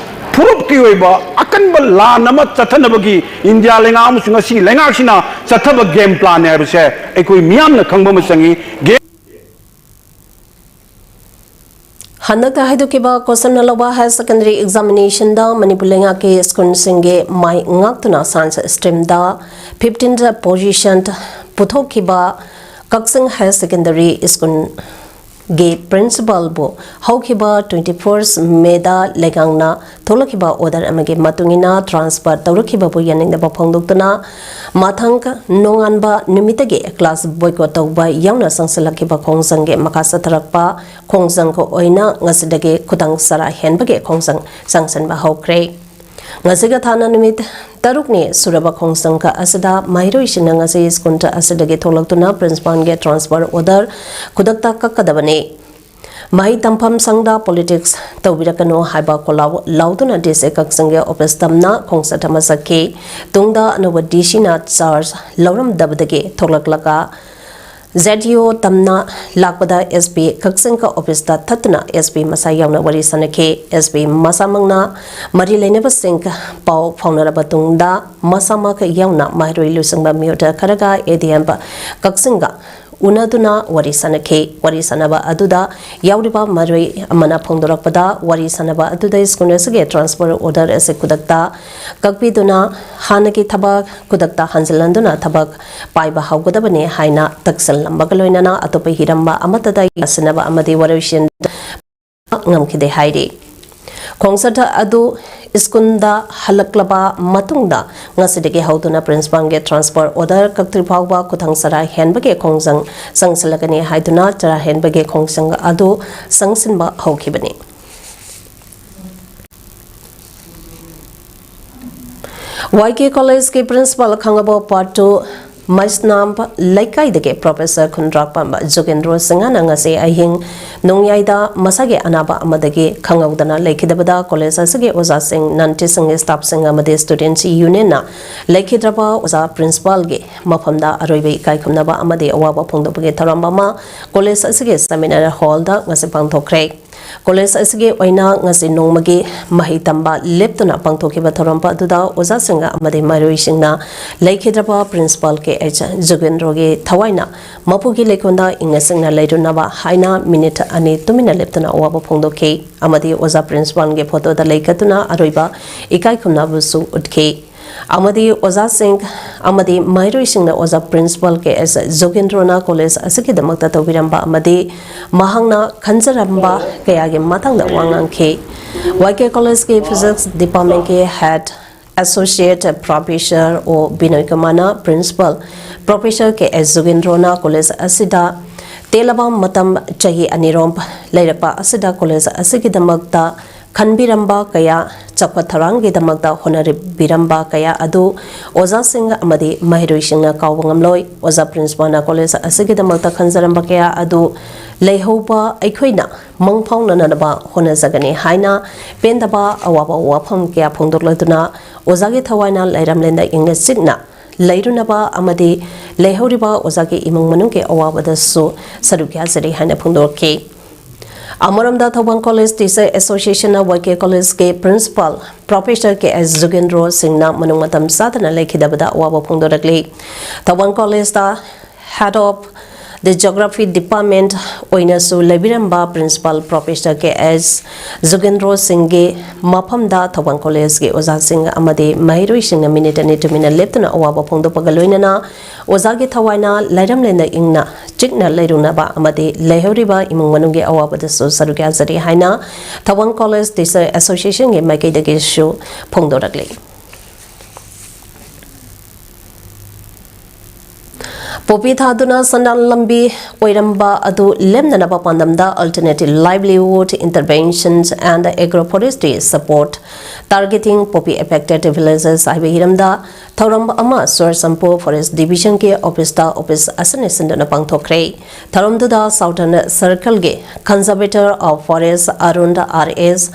ꯐꯨꯔꯨꯞꯀꯤ ꯑꯣꯏꯕ ꯑꯀꯟꯕ ꯂꯥꯟ ꯑꯃ ꯆꯠꯊꯅꯕꯒꯤ ꯏꯟꯗꯤꯌꯥ ꯂꯩꯉꯥꯛ ꯑꯃꯁꯨꯡ ꯉꯁꯤꯒꯤ ꯂꯩꯉꯥꯛꯁꯤꯅ ꯆꯠꯊꯕ game planꯅꯦ ꯍꯥꯏꯕꯁꯦ ꯑꯩꯈꯣꯏ ꯃꯤꯌꯥꯝꯅ ꯈꯪꯕ ꯑꯃ ꯆꯪꯉꯤ꯫ Game ꯍꯟꯗꯛꯇ ꯍꯥꯏꯗꯣꯛꯈꯤꯕ ꯀꯣꯁꯟꯅ ꯂꯧꯕ higher secondary examinationꯗ ꯃꯅꯤꯄꯨꯔ ꯂꯩꯉꯥꯛꯀꯤ ꯁ꯭ꯀꯨꯜꯁꯤꯡꯒꯤ ꯃꯥꯏ ꯉꯥꯛꯇꯨꯅ science streamꯗ fifteenth position ꯄꯨꯊꯣꯛꯈꯤꯕ ꯀꯛꯆꯤꯡ higher secondary schoolꯒꯤ principalꯕꯨ ꯍꯧꯈꯤꯕ twenty first Mayꯗ ꯂꯩꯉꯥꯛꯅ ꯊꯣꯛꯂꯛꯈꯤꯕ order ꯑꯃꯒꯤ ꯃꯇꯨꯡ ꯏꯟꯅ transfer ꯇꯧꯔꯛꯈꯤꯕꯕꯨ ꯌꯥꯅꯤꯡꯗꯕ ꯐꯣꯡꯗꯣꯛꯇꯨꯅ ꯃꯊꯪ ꯅꯣꯡꯉꯥꯟꯕ ꯅꯨꯃꯤꯠꯇꯒꯤ class boycott ꯇꯧꯕ ꯌꯥꯎꯅ ꯆꯪꯁꯤꯜꯂꯛꯈꯤꯕ ꯈꯣꯡꯖꯪꯒꯤ ꯃꯈꯥ ꯆꯠꯊꯔꯛꯄ ꯈꯣꯡꯖꯪꯒ ꯑꯣꯏꯅ ꯉꯁꯤꯗꯒꯤ ꯈꯨꯗꯥꯡ ꯆꯔꯥ ꯍꯦꯟꯕꯒꯤ ꯈꯣꯡꯖꯪ ꯆꯪꯁꯤꯟꯕ ꯍꯧꯈ꯭ꯔꯦ꯫ ꯉꯁꯤꯒ ꯊꯥꯅ ꯅꯨꯃꯤꯠ ꯇꯔꯨꯛꯅꯤ ꯁꯨꯔꯕ ꯈꯣꯡꯖꯪꯒ ꯑꯁꯤꯗ ꯃꯍꯩꯔꯣꯏꯁꯤꯡꯅ ꯉꯁꯤ ꯁ꯭ꯀꯨꯜ ꯑꯁꯤꯗꯒꯤ ꯊꯣꯛꯂꯛꯇꯨꯅ principalꯒꯤ transfer order ꯈꯨꯗꯛꯇ ꯀꯛꯀꯗꯕꯅꯤ꯫ ꯃꯍꯩ ꯇꯝꯐꯝ ꯁꯪꯗ politics ꯇꯧꯕꯤꯔꯛꯀꯅꯨ ꯍꯥꯏꯕ ꯈꯣꯜꯂꯥꯎ ꯂꯥꯎꯗꯨꯅ DC ꯀꯛꯆꯤꯡꯒꯤ office ꯇꯝꯅ ꯈꯣꯡꯆꯠ ꯑꯃ ꯆꯠꯈꯤ꯫ ꯇꯨꯡꯗ ꯑꯅꯧꯕ DCꯅ charge ꯂꯧꯔꯝꯗꯕꯗꯒꯤ ꯊꯣꯛꯂꯛꯂꯒ ꯖꯦꯠ ꯏ ꯑꯣ ꯇꯝꯅ ꯂꯥꯛꯄꯗ ꯑꯦꯁ ꯄꯤ ꯀꯛꯆꯤꯡꯒ ꯑꯣꯐꯤꯁꯇ ꯊꯠꯇꯨꯅ ꯑꯦꯁ ꯄꯤ ꯃꯁꯥ ꯌꯥꯎꯅ ꯋꯥꯔꯤ ꯁꯥꯅꯈꯤ꯫ ꯑꯦꯁ ꯄꯤ ꯃꯁꯥꯃꯛꯅ ꯃꯔꯤ ꯂꯩꯅꯕꯁꯤꯡꯒ ꯄꯥꯎ ꯐꯥꯎꯅꯔꯕ ꯇꯨꯡꯗ ꯃꯁꯥꯃꯛ ꯌꯥꯎꯅ ꯃꯍꯩꯔꯣꯏ ꯂꯨꯆꯤꯡꯕ ꯃꯤꯑꯣꯏ ꯈꯔꯒ ꯑꯦ ꯗꯤ ꯑꯦꯝ ꯀꯛꯆꯤꯡꯒ ꯎꯅꯗꯨꯅ ꯋꯥꯔꯤ ꯁꯥꯅꯈꯤ꯫ ꯋꯥꯔꯤ ꯁꯥꯅꯕ ꯑꯗꯨꯗ ꯌꯥꯎꯔꯤꯕ ꯃꯍꯩꯔꯣꯏ ꯑꯃꯅ ꯐꯣꯡꯗꯣꯔꯛꯄꯗ, ꯋꯥꯔꯤ ꯁꯥꯅꯕ ꯑꯗꯨꯗ ꯁ꯭ꯀꯨꯜ ꯑꯁꯤꯒꯤ ꯇ꯭ꯔꯥꯟꯁꯐꯔ ꯑꯣꯔꯗꯔ ꯑꯁꯤ ꯈꯨꯗꯛꯇ ꯀꯛꯄꯤꯗꯨꯅ ꯍꯥꯟꯅꯒꯤ ꯊꯕꯛ ꯈꯨꯗꯛꯇ ꯍꯟꯖꯤꯜꯍꯟꯗꯨꯅ ꯊꯕꯛ ꯄꯥꯏꯕ ꯍꯧꯒꯗꯕꯅꯤ ꯍꯥꯏꯅ ꯇꯛꯁꯤꯜꯂꯝꯕꯒ ꯂꯣꯏꯅꯅ ꯑꯇꯣꯞꯄ ꯍꯤꯔꯝ ꯑꯃꯠꯇꯗ ꯌꯥꯁꯤꯟꯅꯕ ꯑꯃꯗꯤ ꯋꯥꯔꯣꯏꯁꯤꯟ ꯉꯝꯈꯤꯗꯦ ꯍꯥꯏꯔꯤ꯫ ꯈꯣꯡꯆꯠ ꯑꯗꯨ ꯁ꯭ꯀꯨꯜꯗ ꯍꯜꯂꯛꯂꯕ ꯃꯇꯨꯡꯗ ꯉꯁꯤꯗꯒꯤ ꯍꯧꯗꯨꯅ ꯄ꯭ꯔꯤꯟꯁꯤꯄꯥꯜꯒꯤ ꯇ꯭ꯔꯥꯟꯁꯐꯔ ꯑꯣꯔꯗꯔ ꯀꯛꯇ꯭ꯔꯤ ꯐꯥꯎꯕ ꯈꯨꯊꯥꯡ ꯆꯔꯥ ꯍꯦꯟꯕꯒꯤ ꯈꯣꯡꯖꯪ ꯆꯪꯁꯤꯜꯂꯒꯅꯤ ꯍꯥꯏꯗꯨꯅ ꯆꯔꯥ ꯍꯦꯟꯕꯒꯤ ꯈꯣꯡꯖꯪ ꯑꯗꯨ ꯆꯪꯁꯤꯟꯕ ꯍꯧꯈꯤꯕꯅꯤ꯫ ꯋꯥꯏ ꯀꯦ ꯀꯣꯂꯦꯖꯀꯤ ꯄ꯭ꯔꯤꯟꯁꯤꯄꯥꯜ ꯈꯥꯡꯉꯕꯣꯛ ꯄꯥꯔꯠ ꯇꯨ ꯃꯩꯁꯅꯥꯝ ꯂꯩꯀꯥꯏꯗꯒꯤ ꯄ꯭ꯔꯣꯐꯦꯁꯔ ꯈꯨꯟꯗ꯭ꯔꯥꯛꯄꯝ ꯖꯨꯒꯦꯟꯗ꯭ꯔꯣ ꯁꯤꯡꯍꯅ ꯉꯁꯤ ꯑꯍꯤꯡ ꯅꯣꯡꯌꯥꯏꯗ ꯃꯁꯥꯒꯤ ꯑꯅꯥꯕ ꯑꯃꯗꯒꯤ ꯈꯪꯍꯧꯗꯅ ꯂꯩꯈꯤꯗꯕꯗ ꯀꯣꯂꯦꯖ ꯑꯁꯤꯒꯤ ꯑꯣꯖꯥꯁꯤꯡ, ꯅꯟ ꯇꯤꯆꯤꯡ ꯁ꯭ꯇꯥꯐꯁꯤꯡ ꯑꯃꯗꯤ ꯁ꯭ꯇꯨꯗꯦꯟꯠꯁ ꯌꯨꯅꯤꯌꯟꯅ ꯂꯩꯈꯤꯗ꯭ꯔꯕ ꯑꯣꯖꯥ ꯄ꯭ꯔꯤꯟꯁꯤꯄꯥꯜꯒꯤ ꯃꯐꯝꯗ ꯑꯔꯣꯏꯕ ꯏꯀꯥꯏ ꯈꯨꯝꯅꯕ ꯑꯃꯗꯤ ꯑꯋꯥꯕ ꯐꯣꯡꯗꯣꯛꯄꯒꯤ ꯊꯧꯔꯝ ꯑꯃ ꯀꯣꯂꯦꯖ ꯑꯁꯤꯒꯤ ꯁꯦꯃꯤꯅꯥꯔ ꯍꯣꯜꯗ ꯉꯁꯤ ꯄꯥꯡꯊꯣꯛꯈ꯭ꯔꯦ꯫ ꯀꯣꯂꯦꯖ ꯑꯁꯤꯒꯤ ꯑꯣꯏꯅ ꯉꯁꯤ ꯅꯣꯡꯃꯒꯤ ꯃꯍꯩ ꯇꯝꯕ ꯂꯦꯞꯇꯨꯅ ꯄꯥꯡꯊꯣꯛꯈꯤꯕ ꯊꯧꯔꯝ ꯑꯗꯨꯗ ꯑꯣꯖꯥꯁꯤꯡ ꯑꯃꯗꯤ ꯃꯍꯩꯔꯣꯏꯁꯤꯡꯅ ꯂꯩꯈꯤꯗ꯭ꯔꯕ ꯄ꯭ꯔꯤꯟꯁꯤꯄꯥꯜ ꯀꯦ ꯑꯩꯆ ꯖꯨꯒꯦꯟꯗ꯭ꯔꯣꯒꯤ ꯊꯋꯥꯏꯅ ꯃꯄꯨꯒꯤ ꯂꯩꯀꯣꯜꯗ ꯏꯪꯅ ꯆꯤꯛꯅ ꯂꯩꯔꯨꯅꯕ ꯍꯥꯏꯅ ꯃꯤꯅꯤꯠ ꯑꯅꯤ ꯇꯨꯃꯤꯟꯅ ꯂꯦꯞꯇꯨꯅ ꯑꯋꯥꯕ ꯐꯣꯡꯗꯣꯛꯈꯤ ꯑꯃꯗꯤ ꯑꯣꯖꯥ ꯄ꯭ꯔꯤꯟꯁꯤꯄꯥꯜꯒꯤ ꯐꯣꯇꯣꯗ ꯂꯩꯀꯠꯇꯨꯅ ꯑꯔꯣꯏꯕ ꯏꯀꯥꯏ ꯈꯨꯝꯅꯕꯁꯨ ꯎꯠꯈꯤ꯫ ꯑꯃꯗꯤ ꯑꯣꯖꯥꯁꯤꯡ ꯑꯃꯗꯤ ꯃꯍꯩꯔꯣꯏꯁꯤꯡꯅ ꯑꯣꯖꯥ ꯄ꯭ꯔꯤꯟꯁꯤꯄꯥꯜ ꯀꯦ ꯑꯦꯁ ꯖꯣꯒꯦꯟꯗ꯭ꯔꯣꯅ ꯀꯣꯂꯦꯖ ꯑꯁꯤꯒꯤꯗꯃꯛꯇ ꯇꯧꯕꯤꯔꯝꯕ ꯑꯃꯗꯤ ꯃꯍꯥꯛꯅ ꯈꯟꯖꯔꯝꯕ ꯀꯌꯥꯒꯤ ꯃꯇꯥꯡꯗ ꯋꯥ ꯉꯥꯡꯈꯤ꯫ ꯋꯥꯏ ꯀꯦ ꯀꯣꯂꯦꯖꯀꯤ ꯐꯤꯖꯤꯛꯁ ꯗꯤꯄꯥꯔꯠꯃꯦꯟꯠꯀꯤ ꯍꯦꯗ ꯑꯦꯁꯣꯁꯤꯌꯦꯠ ꯄ꯭ꯔꯣꯐꯦꯁꯔ ꯑꯣ ꯕꯤꯅꯣꯏ ꯀꯨꯃꯥꯔꯅ ꯄ꯭ꯔꯤꯟꯁꯤꯄꯥꯜ ꯄ꯭ꯔꯣꯐꯦꯁꯔ ꯀꯦ ꯑꯦꯁ ꯖꯣꯒꯦꯟꯗ꯭ꯔꯣꯅ ꯀꯣꯂꯦꯖ ꯑꯁꯤꯗ ꯇꯦꯜꯂꯕ ꯃꯇꯝ ꯆꯍꯤ ꯑꯅꯤꯔꯣꯝ ꯂꯩꯔꯛꯄ ꯑꯁꯤꯗ ꯀꯣꯂꯦꯖ ꯑꯁꯤꯒꯤꯗꯃꯛꯇ ꯈꯟꯕꯤꯔꯝꯕ ꯀꯌꯥ, ꯆꯥꯎꯈꯠ ꯊꯧꯔꯥꯡꯒꯤꯗꯃꯛꯇ ꯍꯣꯠꯅꯕꯤꯔꯝꯕ ꯀꯌꯥ ꯑꯗꯨ ꯑꯣꯖꯥꯁꯤꯡ ꯑꯃꯗꯤ ꯃꯍꯩꯔꯣꯏꯁꯤꯡꯅ ꯀꯥꯎꯕ ꯉꯝꯂꯣꯏ꯫ ꯑꯣꯖꯥ ꯄ꯭ꯔꯤꯟꯁꯤꯄꯥꯜꯅ ꯀꯣꯂꯦꯖ ꯑꯁꯤꯒꯤꯗꯃꯛꯇ ꯈꯟꯖꯔꯝꯕ ꯀꯌꯥ ꯑꯗꯨ ꯂꯩꯍꯧꯕ ꯑꯩꯈꯣꯏꯅ ꯃꯪ ꯐꯥꯎꯅꯅꯕ ꯍꯣꯠꯅꯖꯒꯅꯤ ꯍꯥꯏꯅ ꯄꯦꯟꯗꯕ ꯑꯋꯥꯕ ꯋꯥꯐꯝ ꯀꯌꯥ ꯐꯣꯡꯗꯣꯛꯂꯗꯨꯅ ꯑꯣꯖꯥꯒꯤ ꯊꯋꯥꯏꯅ ꯂꯩꯔꯝꯂꯦꯟꯗ ꯏꯪꯅ ꯆꯤꯛꯅ ꯂꯩꯔꯨꯅꯕ ꯑꯃꯗꯤ ꯂꯩꯍꯧꯔꯤꯕ ꯑꯣꯖꯥꯒꯤ ꯏꯃꯨꯡ ꯃꯅꯨꯡꯒꯤ ꯑꯋꯥꯕꯗꯁꯨ ꯁꯔꯨꯛ ꯌꯥꯖꯔꯤ ꯍꯥꯏꯅ ꯐꯣꯡꯗꯣꯔꯛꯈꯤ꯫ ꯑꯃꯔꯣꯝꯗ, ꯊꯧꯕꯥꯜ ꯀꯣꯂꯦꯖ ꯇꯤꯆꯔ ꯑꯦꯁꯣꯁꯤꯌꯦꯁꯟꯅ ꯋꯥꯏ ꯀꯦ ꯀꯣꯂꯦꯖꯀꯤ ꯄ꯭ꯔꯤꯟꯁꯤꯄꯥꯜ ꯄ꯭ꯔꯣꯐꯦꯁꯔ ꯀꯦ ꯑꯦꯁ ꯖꯨꯒꯦꯟꯗ꯭ꯔꯣ ꯁꯤꯡꯅ ꯃꯅꯨꯡ ꯃꯇꯝ ꯆꯥꯗꯅ ꯂꯩꯈꯤꯗꯕꯗ ꯑꯋꯥꯕ ꯐꯣꯡꯗꯣꯔꯛꯂꯤ꯫ ꯊꯧꯕꯥꯜ ꯀꯣꯂꯦꯖꯇ head of the geography department ꯑꯣꯏꯅꯁꯨ ꯂꯩꯕꯤꯔꯝꯕ ꯄ꯭ꯔꯤꯟꯁꯤꯄꯥꯜ ꯄ꯭ꯔꯣꯐꯦꯁꯔ ꯀꯦ ꯑꯦꯁ ꯖꯨꯒꯦꯟꯗ꯭ꯔꯣ ꯁꯤꯡꯒꯤ ꯃꯐꯝꯗ ꯊꯧꯕꯥꯜ ꯀꯣꯂꯦꯖꯀꯤ ꯑꯣꯖꯥꯁꯤꯡ ꯑꯃꯗꯤ ꯃꯍꯩꯔꯣꯏꯁꯤꯡꯅ ꯃꯤꯅꯤꯠ ꯑꯅꯤ ꯇꯨꯃꯤꯟꯅ ꯂꯦꯞꯇꯨꯅ ꯑꯋꯥꯕ ꯐꯣꯡꯗꯣꯛꯄꯒ ꯂꯣꯏꯅꯅ ꯑꯣꯖꯥꯒꯤ ꯊꯋꯥꯏꯅ ꯂꯩꯔꯝꯂꯦꯟꯅ ꯏꯪꯅ ꯆꯤꯛꯅ ꯂꯩꯔꯨꯅꯕ ꯑꯃꯗꯤ ꯂꯩꯍꯧꯔꯤꯕ ꯏꯃꯨꯡ ꯃꯅꯨꯡꯒꯤ ꯑꯋꯥꯕꯗꯁꯨ ꯁꯔꯨꯛ ꯌꯥꯖꯔꯤ ꯍꯥꯏꯅ ꯊꯧꯕꯥꯜ ꯀꯣꯂꯦꯖ ꯇꯤꯆꯔ ꯑꯦꯁꯣꯁꯤꯌꯦꯁꯟꯒꯤ ꯃꯥꯏꯀꯩꯗꯒꯤꯁꯨ ꯐꯣꯡꯗꯣꯔꯛꯂꯤ꯫ ꯄꯣꯄꯤ ꯊꯥꯗꯨꯅ ꯁꯦꯟꯗꯥꯟ ꯂꯝꯕꯤ ꯑꯣꯏꯔꯝꯕ ꯑꯗꯨ ꯂꯦꯝꯅꯅꯕ ꯄꯥꯟꯗꯝꯗ Alternative Livelihood Interventions and Agroforestry Support Targeting Poppy Affected Villages ꯍꯥꯏꯕ ꯍꯤꯔꯝꯗ ꯊꯧꯔꯝ ꯑꯃ ꯆꯨꯔꯆꯥꯟꯄꯨꯔ ꯐꯣꯔꯦꯁ ꯗꯤꯕꯤꯖꯟꯒꯤ ꯑꯣꯐꯤꯁꯇ ꯑꯣꯐꯤꯁ ꯑꯁꯤꯅ ꯁꯤꯟꯗꯨꯅ ꯄꯥꯡꯊꯣꯛꯈ꯭ꯔꯦ꯫ ꯊꯧꯔꯝꯗꯨꯗ ꯁꯥꯎꯊꯔꯟ ꯁꯔꯀꯜꯒꯤ conservator of forest Arun R S,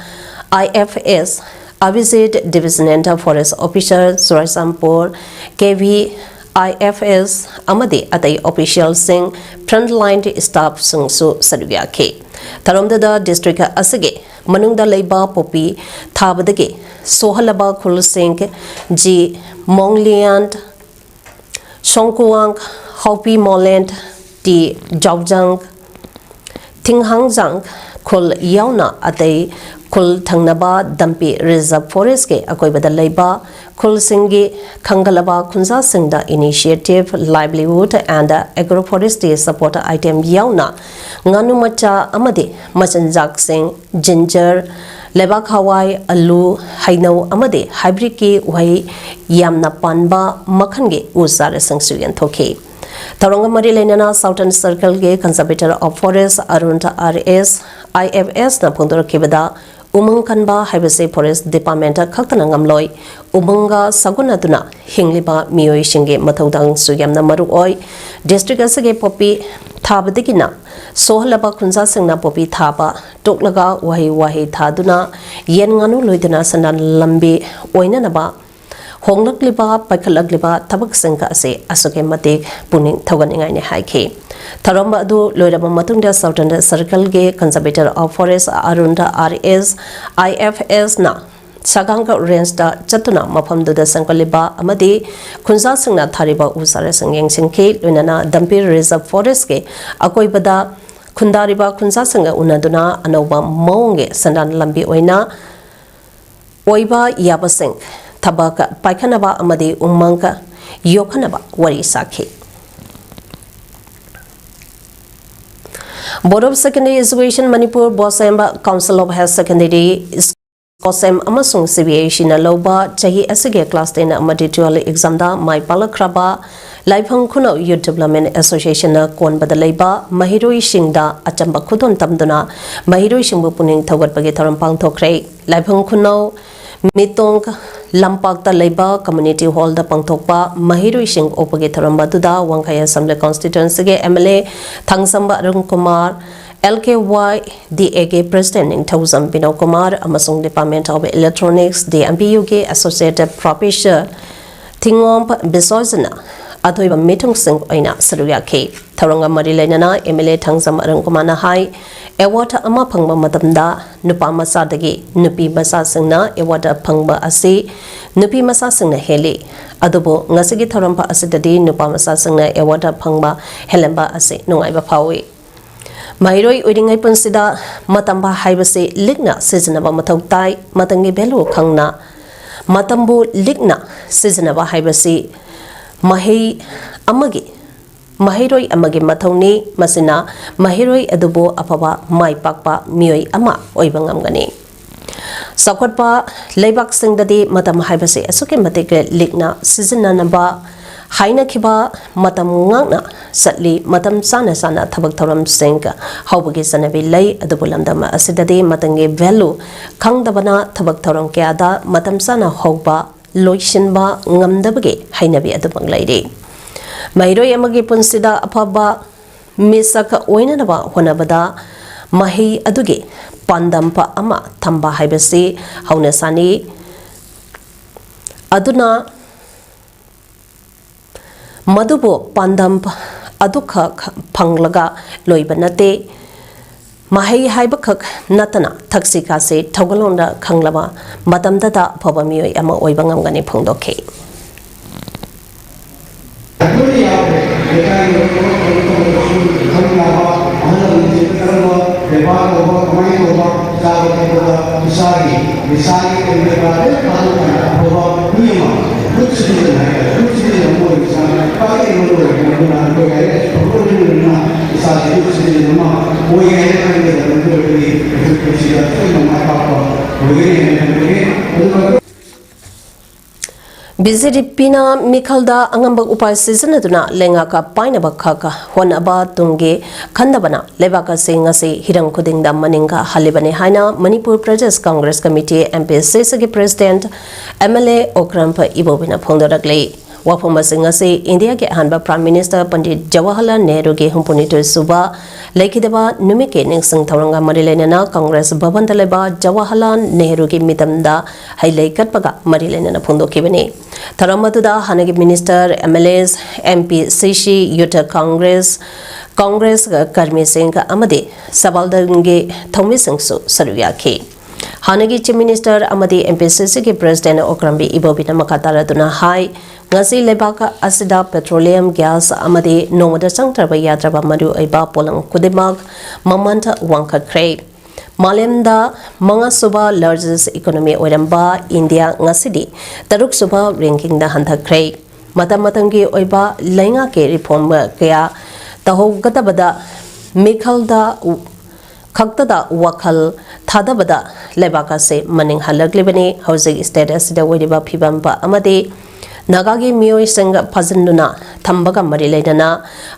I F S, Abhijit, divisional forest officer Churachandpur, K V I F S ꯑꯃꯗꯤ ꯑꯇꯩ ꯑꯣꯐꯤꯁꯤꯌꯦꯜꯁꯤꯡ, ꯐ꯭ꯔꯟꯠꯂꯥꯏꯟ ꯁ꯭ꯇꯥꯐꯁꯤꯡꯁꯨ ꯁꯔꯨꯛ ꯌꯥꯈꯤ꯫ ꯊꯧꯔꯝꯗꯨꯗ ꯗꯤꯁꯇ꯭ꯔꯤꯛ ꯑꯁꯤꯒꯤ ꯃꯅꯨꯡꯗ ꯂꯩꯕ ꯄꯣꯄꯤ ꯊꯥꯕꯗꯒꯤ ꯁꯣꯛꯍꯜꯂꯕ ꯈꯨꯜꯁꯤꯡ ꯖꯤ ꯃꯣꯡꯂꯤꯌꯥꯟ, ꯁꯣꯡꯀꯨꯋꯥꯡ, ꯍꯥꯎꯄꯤ ꯃꯣꯂꯦꯟ, ꯇꯤ ꯖꯥꯎꯖꯥꯡ, ꯊꯤꯡꯍꯥꯡꯖꯥꯡ ꯈꯨꯜ ꯌꯥꯎꯅ ꯑꯇꯩ ꯈꯨꯜ ꯊꯪꯅꯕ ꯗꯝꯄꯤ ꯔꯤꯖꯔꯚ ꯐꯣꯔꯦꯁꯀꯤ ꯑꯀꯣꯏꯕꯗ ꯂꯩꯕ ꯈꯨꯜꯁꯤꯡꯒꯤ ꯈꯪꯒꯠꯂꯕ ꯈꯨꯟꯖꯥꯁꯤꯡꯗ Initiative Livelihood and Agroforestry Support Item ꯌꯥꯎꯅ ꯉꯥꯅꯨ ꯃꯆꯥ ꯑꯃꯗꯤ ꯃꯆꯤꯟꯖꯥꯛꯁꯤꯡ, ꯖꯤꯟꯖꯔ, ꯂꯩꯕꯥꯛ ꯍꯋꯥꯏ, ꯑꯂꯨ, ꯍꯩꯅꯧ ꯑꯃꯗꯤ ꯍꯥꯏꯕ꯭ꯔꯤꯠꯀꯤ ꯎꯍꯩ ꯌꯥꯝꯅ ꯄꯥꯟꯕ ꯃꯈꯜꯒꯤ ꯎ ꯆꯥꯔꯥꯁꯤꯡꯁꯨ ꯌꯦꯟꯊꯣꯛꯈꯤ꯫ ꯊꯧꯔꯝꯒ ꯃꯔꯤ ꯂꯩꯅꯅ ꯁꯥꯎꯊꯔꯟ ꯁꯔꯀꯜꯒꯤ conservator of forest Arun R S, I F ꯑꯦꯁꯅ ꯐꯣꯡꯗꯣꯔꯛꯈꯤꯕꯗ, ꯎꯃꯪ ꯀꯟꯕ ꯍꯥꯏꯕꯁꯤ ꯐꯣꯔꯦꯁ ꯗꯤꯄꯥꯔꯠꯃꯦꯟꯇ ꯈꯛꯇꯅ ꯉꯝꯂꯣꯏ, ꯎꯃꯪꯒ ꯁꯥꯒꯣꯟꯅꯗꯨꯅ ꯍꯤꯡꯂꯤꯕ ꯃꯤꯑꯣꯏꯁꯤꯡꯒꯤ ꯃꯊꯧꯗꯥꯡꯁꯨ ꯌꯥꯝꯅ ꯃꯔꯨ ꯑꯣꯏ꯫ ꯗꯤꯁꯇ꯭ꯔꯤꯛ ꯑꯁꯤꯒꯤ ꯄꯣꯄꯤ ꯊꯥꯕꯗꯒꯤꯅ ꯁꯣꯛꯍꯜꯂꯕ ꯈꯨꯟꯖꯥꯁꯤꯡꯅ ꯄꯣꯄꯤ ꯊꯥꯕ ꯇꯣꯛꯂꯒ ꯎꯍꯩ ꯋꯥꯍꯩ ꯊꯥꯗꯨꯅ ꯌꯦꯟ ꯉꯥꯅꯨ ꯂꯣꯏꯗꯨꯅ ꯁꯦꯟꯗꯥꯟ ꯂꯝꯕꯤ ꯑꯣꯏꯅꯅꯕ ꯍꯣꯡꯂꯛꯂꯤꯕ, ꯄꯥꯏꯈꯠꯂꯛꯂꯤꯕ ꯊꯕꯛꯁꯤꯡ ꯑꯁꯤ ꯑꯁꯨꯛꯀꯤ ꯃꯇꯤꯛ ꯄꯨꯛꯅꯤꯡ ꯊꯧꯒꯠꯅꯤꯡꯉꯥꯏꯅꯤ ꯍꯥꯏꯈꯤ꯫ ꯊꯧꯔꯝ ꯑꯗꯨ ꯂꯣꯏꯔꯕ ꯃꯇꯨꯡꯗ Southern Circle ꯒꯤ Conservator of Forest ꯑꯔꯨꯟꯗ R S I F S ꯅ ꯁꯒꯥꯡꯒ Range ꯇ ꯆꯠꯇꯨꯅ ꯃꯐꯝꯗꯨꯗ ꯁꯦꯝꯒꯠꯂꯤꯕ ꯑꯃꯗꯤ ꯈꯨꯟꯖꯥꯁꯤꯡꯅ ꯊꯥꯔꯤꯕ ꯎ ꯆꯥꯔꯥꯁꯤꯡ ꯌꯦꯡꯁꯤꯟꯈꯤ꯫ ꯂꯣꯏꯅꯅ Dampi Reserve Forest ꯀꯤ ꯑꯀꯣꯏꯕꯗ ꯈꯨꯟꯗꯥꯔꯤꯕ ꯈꯨꯟꯖꯥꯁꯤꯡꯒ ꯎꯅꯗꯨꯅ ꯑꯅꯧꯕ ꯃꯑꯣꯡꯒꯤ ꯁꯦꯟꯗꯥꯟ ꯂꯝꯕꯤ ꯑꯣꯏꯅ ꯑꯣꯏꯕ ꯌꯥꯕꯁꯤꯡ ꯊꯕꯛ ꯄꯥꯏꯈꯠꯅꯕ ꯑꯃꯗꯤ ꯎꯃꯪ ꯌꯣꯛꯈꯠꯅꯕ ꯋꯥꯔꯤ ꯁꯥꯈꯤ꯫ Board of Secondary Education Manipur, BOSEM, Council of Higher Secondary, BOSEM ꯑꯃꯁꯨꯡ C B S E ꯅ ꯂꯧꯕ ꯆꯍꯤ ꯑꯁꯤꯒꯤ class ten ꯑꯃꯗꯤ twelve exam ꯗ ꯃꯥꯏ ꯄꯥꯛꯂꯛꯈ꯭ꯔꯕ ꯂꯥꯏꯐꯝ ꯈꯨꯅꯧ Youth Development Association ꯅ ꯀꯣꯟꯕꯗ ꯂꯩꯕ ꯃꯍꯩꯔꯣꯏꯁꯤꯡꯗ ꯑꯆꯝꯕ ꯈꯨꯗꯣꯜ ꯇꯝꯗꯨꯅ ꯃꯍꯩꯔꯣꯏꯁꯤꯡꯕꯨ ꯄꯨꯛꯅꯤꯡ ꯊꯧꯒꯠꯄꯒꯤ ꯊꯧꯔꯝ ꯄꯥꯡꯊꯣꯛꯈ꯭ꯔꯦ꯫ ꯂꯥꯏꯐꯝ ꯈꯨꯅꯧ ꯃꯤꯇꯣꯡ ꯂꯝꯄꯥꯛꯇ ꯂꯩꯕ Community Hall ꯗ ꯄꯥꯡꯊꯣꯛꯄ ꯃꯍꯩꯔꯣꯏꯁꯤꯡ ꯑꯣꯛꯄꯒꯤ ꯊꯧꯔꯝ ꯑꯗꯨꯗ ꯋꯥꯡꯈꯩ Assembly Constituency ꯒꯤ M L A Thangjam Arun Kumar, L K Y D A ꯒꯤ President ꯅꯤꯡꯊꯧꯖꯝ ꯕꯤꯅꯣ ꯀꯨꯃꯥꯔ ꯑꯃꯁꯨꯡ Department of Electronics, D M B U ꯒꯤ Associate Professor ꯊꯤꯉꯣꯝ ꯕꯤꯁꯣꯖꯅ ꯑꯊꯣꯏꯕ ꯃꯤꯊꯨꯡꯁꯤꯡ ꯑꯣꯏꯅ ꯁꯔꯨꯛ ꯌꯥꯈꯤ꯫ ꯊꯧꯔꯝꯒ ꯃꯔꯤ ꯂꯩꯅꯅ M L A Thangjam Arun ꯀꯨꯃꯥꯔꯅ ꯍꯥꯏ, award ꯑꯃ ꯐꯪꯕ ꯃꯇꯝꯗ ꯅꯨꯄꯥ ꯃꯆꯥꯗꯒꯤ ꯅꯨꯄꯤ ꯃꯆꯥꯁꯤꯡꯅ award ꯐꯪꯕ ꯑꯁꯤ ꯅꯨꯄꯤ ꯃꯆꯥꯁꯤꯡꯅ ꯍꯦꯜꯂꯤ꯫ ꯑꯗꯨꯕꯨ ꯉꯁꯤꯒꯤ ꯊꯧꯔꯝ ꯑꯁꯤꯗꯗꯤ ꯅꯨꯄꯥ ꯃꯆꯥꯁꯤꯡꯅ award ꯐꯪꯕ ꯍꯦꯜꯂꯝꯕ ꯑꯁꯤ ꯅꯨꯡꯉꯥꯏꯕ ꯐꯥꯎꯏ꯫ ꯃꯍꯩꯔꯣꯏ ꯑꯣꯏꯔꯤꯉꯩ ꯄꯨꯟꯁꯤꯗ ꯃꯇꯝ ꯍꯥꯏꯕꯁꯤ ꯂꯤꯛꯅ ꯁꯤꯖꯤꯟꯅꯕ ꯃꯊꯧ ꯇꯥꯏ꯫ ꯃꯇꯝꯒꯤ value ꯈꯪꯅ ꯃꯇꯝꯕꯨ ꯂꯤꯛꯅ ꯁꯤꯖꯤꯟꯅꯕ ꯍꯥꯏꯕꯁꯤ ꯃꯍꯩ ꯑꯃꯒꯤ, ꯃꯍꯩꯔꯣꯏ ꯑꯃꯒꯤ ꯃꯊꯧꯅꯤ꯫ ꯃꯁꯤꯅ ꯃꯍꯩꯔꯣꯏ ꯑꯗꯨꯕꯨ ꯑꯐꯕ ꯃꯥꯏ ꯄꯥꯛꯄ ꯃꯤꯑꯣꯏ ꯑꯃ ꯑꯣꯏꯕ ꯉꯝꯒꯅꯤ꯫ ꯆꯥꯎꯈꯠꯄ ꯂꯩꯕꯥꯛꯁꯤꯡꯗꯗꯤ ꯃꯇꯝ ꯍꯥꯏꯕꯁꯤ ꯑꯁꯨꯛꯀꯤ ꯃꯇꯤꯛ ꯂꯤꯛꯅ ꯁꯤꯖꯤꯟꯅꯅꯕ ꯍꯥꯏꯅꯈꯤꯕ ꯃꯇꯝ ꯉꯥꯛꯅ ꯆꯠꯂꯤ꯫ ꯃꯇꯝ ꯆꯥꯅ ꯆꯥꯅ ꯊꯕꯛ ꯊꯧꯔꯝꯁꯤꯡ ꯍꯧꯕꯒꯤ ꯆꯠꯅꯕꯤ ꯂꯩ꯫ ꯑꯗꯨꯕꯨ ꯂꯝꯗꯝ ꯑꯁꯤꯗꯗꯤ ꯃꯇꯝꯒꯤ value ꯈꯪꯗꯕꯅ ꯊꯕꯛ ꯊꯧꯔꯝ ꯀꯌꯥꯗ ꯃꯇꯝ ꯆꯥꯅ ꯍꯧꯕ, ꯂꯣꯏꯁꯤꯟꯕ ꯉꯝꯗꯕꯒꯤ ꯍꯩꯅꯕꯤ ꯑꯗꯨꯃꯛ ꯂꯩꯔꯤ꯫ ꯃꯍꯩꯔꯣꯏ ꯑꯃꯒꯤ ꯄꯨꯟꯁꯤꯗ ꯑꯐꯕ ꯃꯤꯁꯛ ꯑꯣꯏꯅꯅꯕ ꯍꯣꯠꯅꯕꯗ ꯃꯍꯩ ꯑꯗꯨꯒꯤ ꯄꯥꯟꯗꯝ ꯑꯃ ꯊꯝꯕ ꯍꯥꯏꯕꯁꯤ ꯍꯧꯅꯁꯥꯅꯤ꯫ ꯑꯗꯨꯅ ꯃꯗꯨꯕꯨ ꯄꯥꯟꯗꯝ ꯑꯗꯨꯈꯛ ꯐꯪꯂꯒ ꯂꯣꯏꯕ ꯅꯠꯇꯦ꯫ ꯃꯍꯩ ꯍꯥꯏꯕꯈꯛ ꯅꯠꯇꯅ ꯊꯛꯁꯤ ꯈꯥꯁꯤ ꯊꯧꯒꯜꯂꯣꯟꯗ ꯈꯪꯂꯕ ꯃꯇꯝꯗꯇ ꯑꯐꯕ ꯃꯤꯑꯣꯏ ꯑꯃ ꯑꯣꯏꯕ ꯉꯝꯒꯅꯤ ꯐꯣꯡꯗꯣꯛꯈꯤ꯫ ꯑꯩꯈꯣꯏꯅ ꯌꯥꯎꯔꯦ꯫ ꯂꯩꯀꯥꯏꯒꯤ ꯑꯣꯏꯕ ꯈꯪ ꯌꯥꯕ ꯑꯍꯜ ꯂꯃꯟꯁꯤꯡ ꯀꯔꯝꯕ ꯕꯦꯕꯥꯔ ꯇꯧꯕ, ꯀꯃꯥꯏꯅ ꯇꯧꯕ, ꯆꯥꯕ ꯊꯛꯄꯗ ꯏꯁꯥꯒꯤ, ꯏꯁꯥꯒꯤ ꯀꯔꯤ ꯀꯔꯥ ꯂꯣꯏ ꯈꯪꯉꯀꯥꯟꯗ ꯑꯐꯕ ꯃꯤ ꯑꯃ, good citizen ꯍꯥꯏꯇꯥꯔꯦ, good citizen ꯑꯃ ꯑꯣꯏꯕꯁꯤꯅ ꯈ꯭ꯋꯥꯏꯗꯒꯤ ꯃꯔꯨ ꯑꯣꯏꯔꯦ꯫ ꯑꯗꯨꯅ ꯑꯩꯈꯣꯏ ꯂꯥꯏꯔꯤꯛ ꯂꯥꯏꯁꯨ ꯐꯕ ꯑꯣꯏꯕꯅꯤꯅ ꯏꯁꯥꯁꯦ good citizen ꯑꯃ ꯑꯣꯏꯒꯦ ꯍꯥꯏꯅ ꯈꯟꯒꯗꯕ ꯃꯤꯑꯣꯏꯕꯒꯤ ꯑꯩꯈꯣꯏ ꯄꯨꯟꯁꯤꯗ ꯑꯆꯧꯕ ꯃꯥꯏ ꯄꯥꯛꯄ ꯑꯣꯏꯒꯅꯤ ꯍꯥꯏꯅ ꯈꯟꯖꯒꯦ꯫ ꯑꯗꯨꯒ ꯕꯤ ꯖꯦ ꯗꯤ ꯄꯤꯅ ꯃꯤꯈꯜꯗ ꯑꯉꯝꯕ ꯎꯄꯥꯏ ꯁꯤꯖꯤꯟꯅꯗꯨꯅ ꯂꯩꯉꯥꯛ ꯄꯥꯏꯅꯕ ꯈꯛ ꯍꯣꯠꯅꯕ ꯇꯨꯡꯒꯤ ꯈꯟꯗꯕꯅ ꯂꯩꯕꯥꯛ ꯑꯁꯤ ꯉꯁꯤ ꯍꯤꯔꯝ ꯈꯨꯗꯤꯡꯗ ꯃꯅꯤꯡ ꯍꯜꯂꯤꯕꯅꯤ ꯍꯥꯏꯅ Manipur Pradesh Congress committee, M P C ꯁꯤꯒꯤ president M L A Okram ꯏꯕꯣꯕꯤꯅ ꯐꯣꯡꯗꯣꯔꯛꯂꯤ꯫ ꯋꯥꯐꯝ ꯑꯁꯤ ꯉꯁꯤ ꯏꯟꯗꯤꯌꯥꯒꯤ ꯑꯍꯥꯟꯕ ꯄ꯭ꯔꯥꯏꯝ ꯃꯤꯅꯤꯁꯇꯔ ꯄꯟꯗꯤꯠ ꯖꯋꯥꯍꯔꯂꯥꯜ ꯅꯦꯍꯔꯨꯒꯤ ꯍꯨꯝꯐꯨꯅꯤꯊꯣꯏ ꯁꯨꯕ ꯂꯩꯈꯤꯗꯕ ꯅꯨꯃꯤꯠꯀꯤ ꯅꯤꯡꯁꯤꯡ ꯊꯧꯔꯝꯒ ꯃꯔꯤ ꯂꯩꯅꯅ ꯀꯪꯒ꯭ꯔꯦꯁ ꯚꯕꯟꯗ ꯂꯩꯕ ꯖꯋꯥꯍꯔꯂꯥꯜ ꯅꯦꯍꯔꯨꯒꯤ ꯃꯤꯇꯝꯗ ꯍꯩꯂꯩ ꯀꯠꯄꯒ ꯃꯔꯤ ꯂꯩꯅꯅ ꯐꯣꯡꯗꯣꯛꯈꯤꯕꯅꯤ꯫ ꯊꯧꯔꯝ ꯑꯗꯨꯗ ꯍꯥꯟꯅꯒꯤ ꯃꯤꯅꯤꯁꯇꯔ, ꯑꯦꯝ ꯑꯦꯜ ꯑꯦꯁ, ꯑꯦꯝ ꯄꯤ ꯁꯤ ꯁꯤ, ꯌꯨꯠ ꯀꯪꯒ꯭ꯔꯦꯁ, ꯀꯪꯒ꯭ꯔꯦꯁ ꯀꯔꯃꯤꯁꯤꯡ ꯑꯃꯗꯤ ꯁꯕꯥꯜꯗꯟꯒꯤ ꯊꯧꯃꯤꯁꯤꯡꯁꯨ ꯁꯔꯨꯛ ꯌꯥꯈꯤ꯫ ꯍꯥꯟꯅꯒꯤ ꯆꯤꯐ ꯃꯤꯅꯤꯁꯇꯔ ꯑꯃꯗꯤ ꯑꯦꯝ ꯄꯤ ꯁꯤ ꯁꯤꯒꯤ ꯄ꯭ꯔꯦꯁꯤꯗꯦꯟꯠ ꯑꯣꯀ꯭ꯔꯝꯕꯤ ꯏꯕꯣꯕꯤꯅ ꯃꯈꯥ ꯇꯥꯔꯗꯨꯅ ꯍꯥꯏ, ꯉꯁꯤ ꯂꯩꯕꯥꯛ ꯑꯁꯤꯗ ꯄꯦꯇ꯭ꯔꯣꯂꯤꯌꯝ ꯒ꯭ꯌꯥꯁ ꯑꯃꯗꯤ ꯅꯣꯡꯃꯗ ꯆꯪꯗ꯭ꯔꯕ ꯌꯥꯗ꯭ꯔꯕ ꯃꯔꯨꯑꯣꯏꯕ ꯄꯣꯠꯂꯝ ꯈꯨꯗꯤꯡꯃꯛ ꯃꯃꯜ ꯋꯥꯡꯈꯠꯈ꯭ꯔꯦ꯫ ꯃꯥꯂꯦꯝꯗ ꯃꯉꯥꯁꯨꯕ largest economy ꯑꯣꯏꯔꯝꯕ ꯏꯟꯗꯤꯌꯥ ꯉꯁꯤꯗꯤ ꯇꯔꯨꯛꯁꯨꯕ ꯔꯦꯡꯀꯤꯡꯗ ꯍꯟꯊꯈ꯭ꯔꯦ꯫ ꯃꯇꯝ ꯃꯇꯝꯒꯤ ꯑꯣꯏꯕ ꯂꯩꯉꯥꯛꯀꯤ ꯔꯤꯐꯣꯔꯝ ꯀꯌꯥ ꯇꯧꯍꯧꯒꯗꯕꯗ ꯃꯤꯈꯜꯗ ꯈꯛꯇꯗ ꯋꯥꯈꯜ ꯊꯥꯗꯕꯗ ꯂꯩꯕꯥꯛ ꯑꯁꯤ ꯃꯅꯤꯡ ꯍꯜꯂꯛꯂꯤꯕꯅꯤ꯫ ꯍꯧꯖꯤꯛ ꯁ꯭ꯇꯦꯠ ꯑꯁꯤꯗ ꯑꯣꯏꯔꯤꯕ ꯐꯤꯕꯝ ꯑꯃꯗꯤ ꯅꯥꯒꯥꯒꯤ ꯃꯤꯑꯣꯏꯁꯤꯡ ꯐꯥꯖꯤꯟꯗꯨꯅ ꯊꯝꯕꯒ ꯃꯔꯤ ꯂꯩꯅꯅ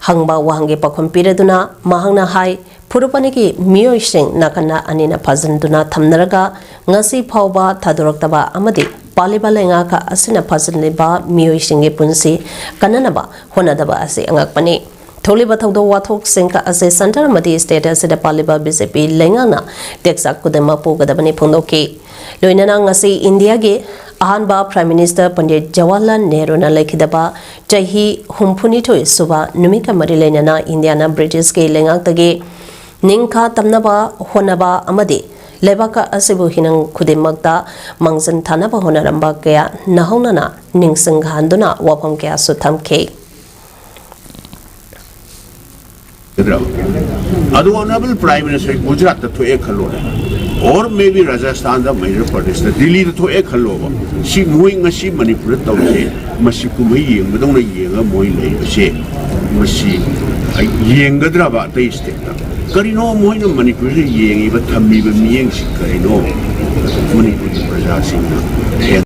ꯍꯪꯕ ꯋꯥꯍꯪꯒꯤ ꯄꯥꯎꯈꯨꯝ ꯄꯤꯔꯗꯨꯅ ꯃꯍꯥꯛꯅ ꯍꯥꯏ, ꯐꯨꯔꯨꯞ ꯑꯅꯤꯒꯤ ꯃꯤꯑꯣꯏꯁꯤꯡ ꯅꯥꯀꯟ ꯑꯅꯤꯅ ꯐꯥꯖꯤꯟꯗꯨꯅ ꯊꯝꯅꯔꯒ ꯉꯁꯤ ꯐꯥꯎꯕ ꯊꯥꯗꯣꯔꯛꯇꯕ ꯑꯃꯗꯤ ꯄꯥꯜꯂꯤꯕ ꯂꯩꯉꯥꯛ ꯑꯁꯤꯅ ꯐꯥꯖꯤꯜꯂꯤꯕ ꯃꯤꯑꯣꯏꯁꯤꯡꯒꯤ ꯄꯨꯟꯁꯤ ꯀꯟꯅꯅꯕ ꯍꯣꯠꯅꯗꯕ ꯑꯁꯤ ꯑꯉꯛꯄꯅꯤ꯫ ꯊꯣꯛꯂꯤꯕ ꯊꯧꯗꯣꯛ ꯋꯥꯊꯣꯛꯁꯤꯡ ꯑꯁꯤ ꯁꯦꯟꯇꯔ ꯑꯃꯗꯤ ꯁ꯭ꯇꯦꯠ ꯑꯁꯤꯗ ꯄꯥꯜꯂꯤꯕ ꯕꯤ ꯖꯦ ꯄꯤ ꯂꯩꯉꯥꯛꯅ ꯇꯦꯛꯆꯥꯛ ꯈꯨꯗꯤꯡꯃꯛ ꯄꯨꯒꯗꯕꯅꯤ ꯐꯣꯡꯗꯣꯛꯈꯤ꯫ ꯂꯣꯏꯅꯅ ꯉꯁꯤ ꯏꯟꯗꯤꯌꯥꯒꯤ ꯑꯍꯥꯟꯕ Prime Minister ꯄꯟꯗꯤꯠ ꯖꯋꯥꯍꯔꯂꯥꯜ ꯅꯦꯍꯔꯨꯅ ꯂꯩꯈꯤꯗꯕ ꯆꯍꯤ ꯍꯨꯝꯐꯨꯅꯤꯊꯣꯏ ꯁꯨꯕ ꯅꯨꯃꯤꯠꯀ ꯃꯔꯤ ꯂꯩꯅꯅ ꯏꯟꯗꯤꯌꯥꯅ ꯕ꯭ꯔꯤꯇꯤꯁꯀꯤ ꯂꯩꯉꯥꯛꯇꯒꯤ ꯅꯤꯡꯈꯥ ꯇꯝꯅꯕ ꯍꯣꯠꯅꯕ ꯑꯃꯗꯤ ꯂꯩꯕꯥꯛ ꯑꯁꯤꯕꯨ ꯍꯤꯅꯪ ꯈꯨꯗꯤꯡꯃꯛꯇ ꯃꯥꯡꯖꯤꯟ ꯊꯥꯅꯕ ꯍꯣꯠꯅꯔꯝꯕ ꯀꯌꯥ ꯅꯧꯍꯧꯅꯅ ꯅꯤꯡꯁꯤꯡꯍꯟꯗꯨꯅ ꯋꯥꯐꯝ ꯀꯌꯥꯁꯨ ꯊꯝꯈꯤ꯫ ꯑꯗꯣ Honourable Prime Minister ꯒꯨꯖꯔꯥꯠꯇ ꯊꯣꯛꯑꯦ ꯈꯜꯂꯣꯅꯦ, or maybe ꯔꯥꯖꯁꯊꯥꯟꯗ, ꯃꯙ꯭ꯌ ꯄ꯭ꯔꯗꯦꯁꯇ, ꯗꯤꯜꯂꯤꯗ ꯊꯣꯛꯑꯦ ꯈꯜꯂꯣꯕ, ꯁꯤ ꯃꯣꯏ ꯉꯁꯤ ꯃꯅꯤꯄꯨꯔꯗ ꯇꯧꯔꯤꯁꯦ, ꯃꯁꯤ ꯀꯨꯝꯍꯩ ꯌꯦꯡꯕꯗꯧꯅ ꯌꯦꯡꯉ ꯃꯣꯏ ꯂꯩꯕꯁꯦ, ꯃꯁꯤ ꯌꯦꯡꯒꯗ꯭ꯔꯕ ꯑꯇꯩ ꯁ꯭ꯇꯦꯠꯇ? ꯀꯔꯤꯅꯣ ꯃꯣꯏꯅ ꯃꯅꯤꯄꯨꯔꯁꯤꯗ ꯌꯦꯡꯉꯤꯕ, ꯊꯝꯃꯤꯕ ꯃꯤꯠꯌꯦꯡꯁꯤ ꯀꯔꯤꯅꯣ? ꯃꯅꯤꯄꯨꯔꯒꯤ ꯄ꯭ꯔꯖꯥꯁꯤꯡꯅ ꯍꯦꯟꯅ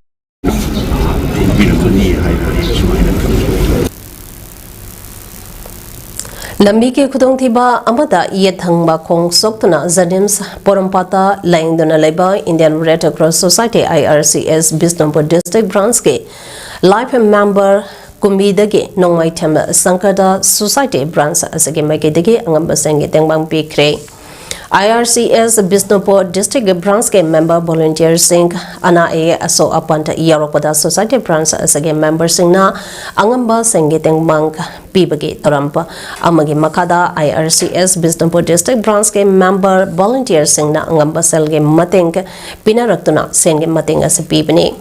ꯈꯪꯕꯤꯔꯝꯒꯅꯤ ꯍꯥꯏꯅ ꯑꯩ ꯁꯨꯃꯥꯏꯅ ꯊꯝꯖꯒꯦ꯫ ꯂꯝꯕꯤꯒꯤ ꯈꯨꯗꯣꯡꯊꯤꯕ ꯑꯃꯗ ꯌꯦꯠ ꯊꯪꯕ ꯈꯣꯡ ꯁꯣꯛꯇꯨꯅ ꯖꯦꯅꯤꯝꯁ ꯄꯣꯔꯣꯝꯄꯥꯠꯇ ꯂꯥꯌꯦꯡꯗꯨꯅ ꯂꯩꯕ Indian Red Cross Society, I R C S, Bishnupur District Branch ꯀꯤ Life Member ꯀꯨꯝꯕꯤꯗꯒꯤ ꯅꯣꯡꯃꯥꯏꯊꯦꯝ ꯁꯪꯀꯔꯗ Society Branch ꯑꯁꯤꯒꯤ ꯃꯥꯏꯀꯩꯗꯒꯤ ꯑꯉꯝꯕꯁꯤꯡꯒꯤ ꯇꯦꯡꯕꯥꯡ ꯄꯤꯈ꯭ꯔꯦ꯫ I R C S Bishnupur District Branch ꯀꯤ member volunteer ꯁꯤꯡ ꯑꯅꯥ ꯑꯌꯦꯛ ꯑꯁꯣꯛ ꯑꯄꯟ ꯌꯥꯎꯔꯛꯄꯗ Society Branch ꯑꯁꯤꯒꯤ member ꯁꯤꯡꯅ ꯑꯉꯝꯕꯁꯤꯡꯒꯤ ꯇꯦꯡꯕꯥꯡ ꯄꯤꯕꯒꯤ ꯊꯧꯔꯝ ꯑꯃꯒꯤ ꯃꯈꯥꯗ I R C S Bishnupur District Branch ꯀꯤ member volunteer ꯁꯤꯡꯅ ꯑꯉꯝꯕ ꯁꯦꯜꯒꯤ ꯃꯇꯦꯡ ꯄꯤꯅꯔꯛꯇꯨꯅ ꯁꯦꯟꯒꯤ ꯃꯇꯦꯡ ꯑꯁꯤ ꯄꯤꯕꯅꯤ꯫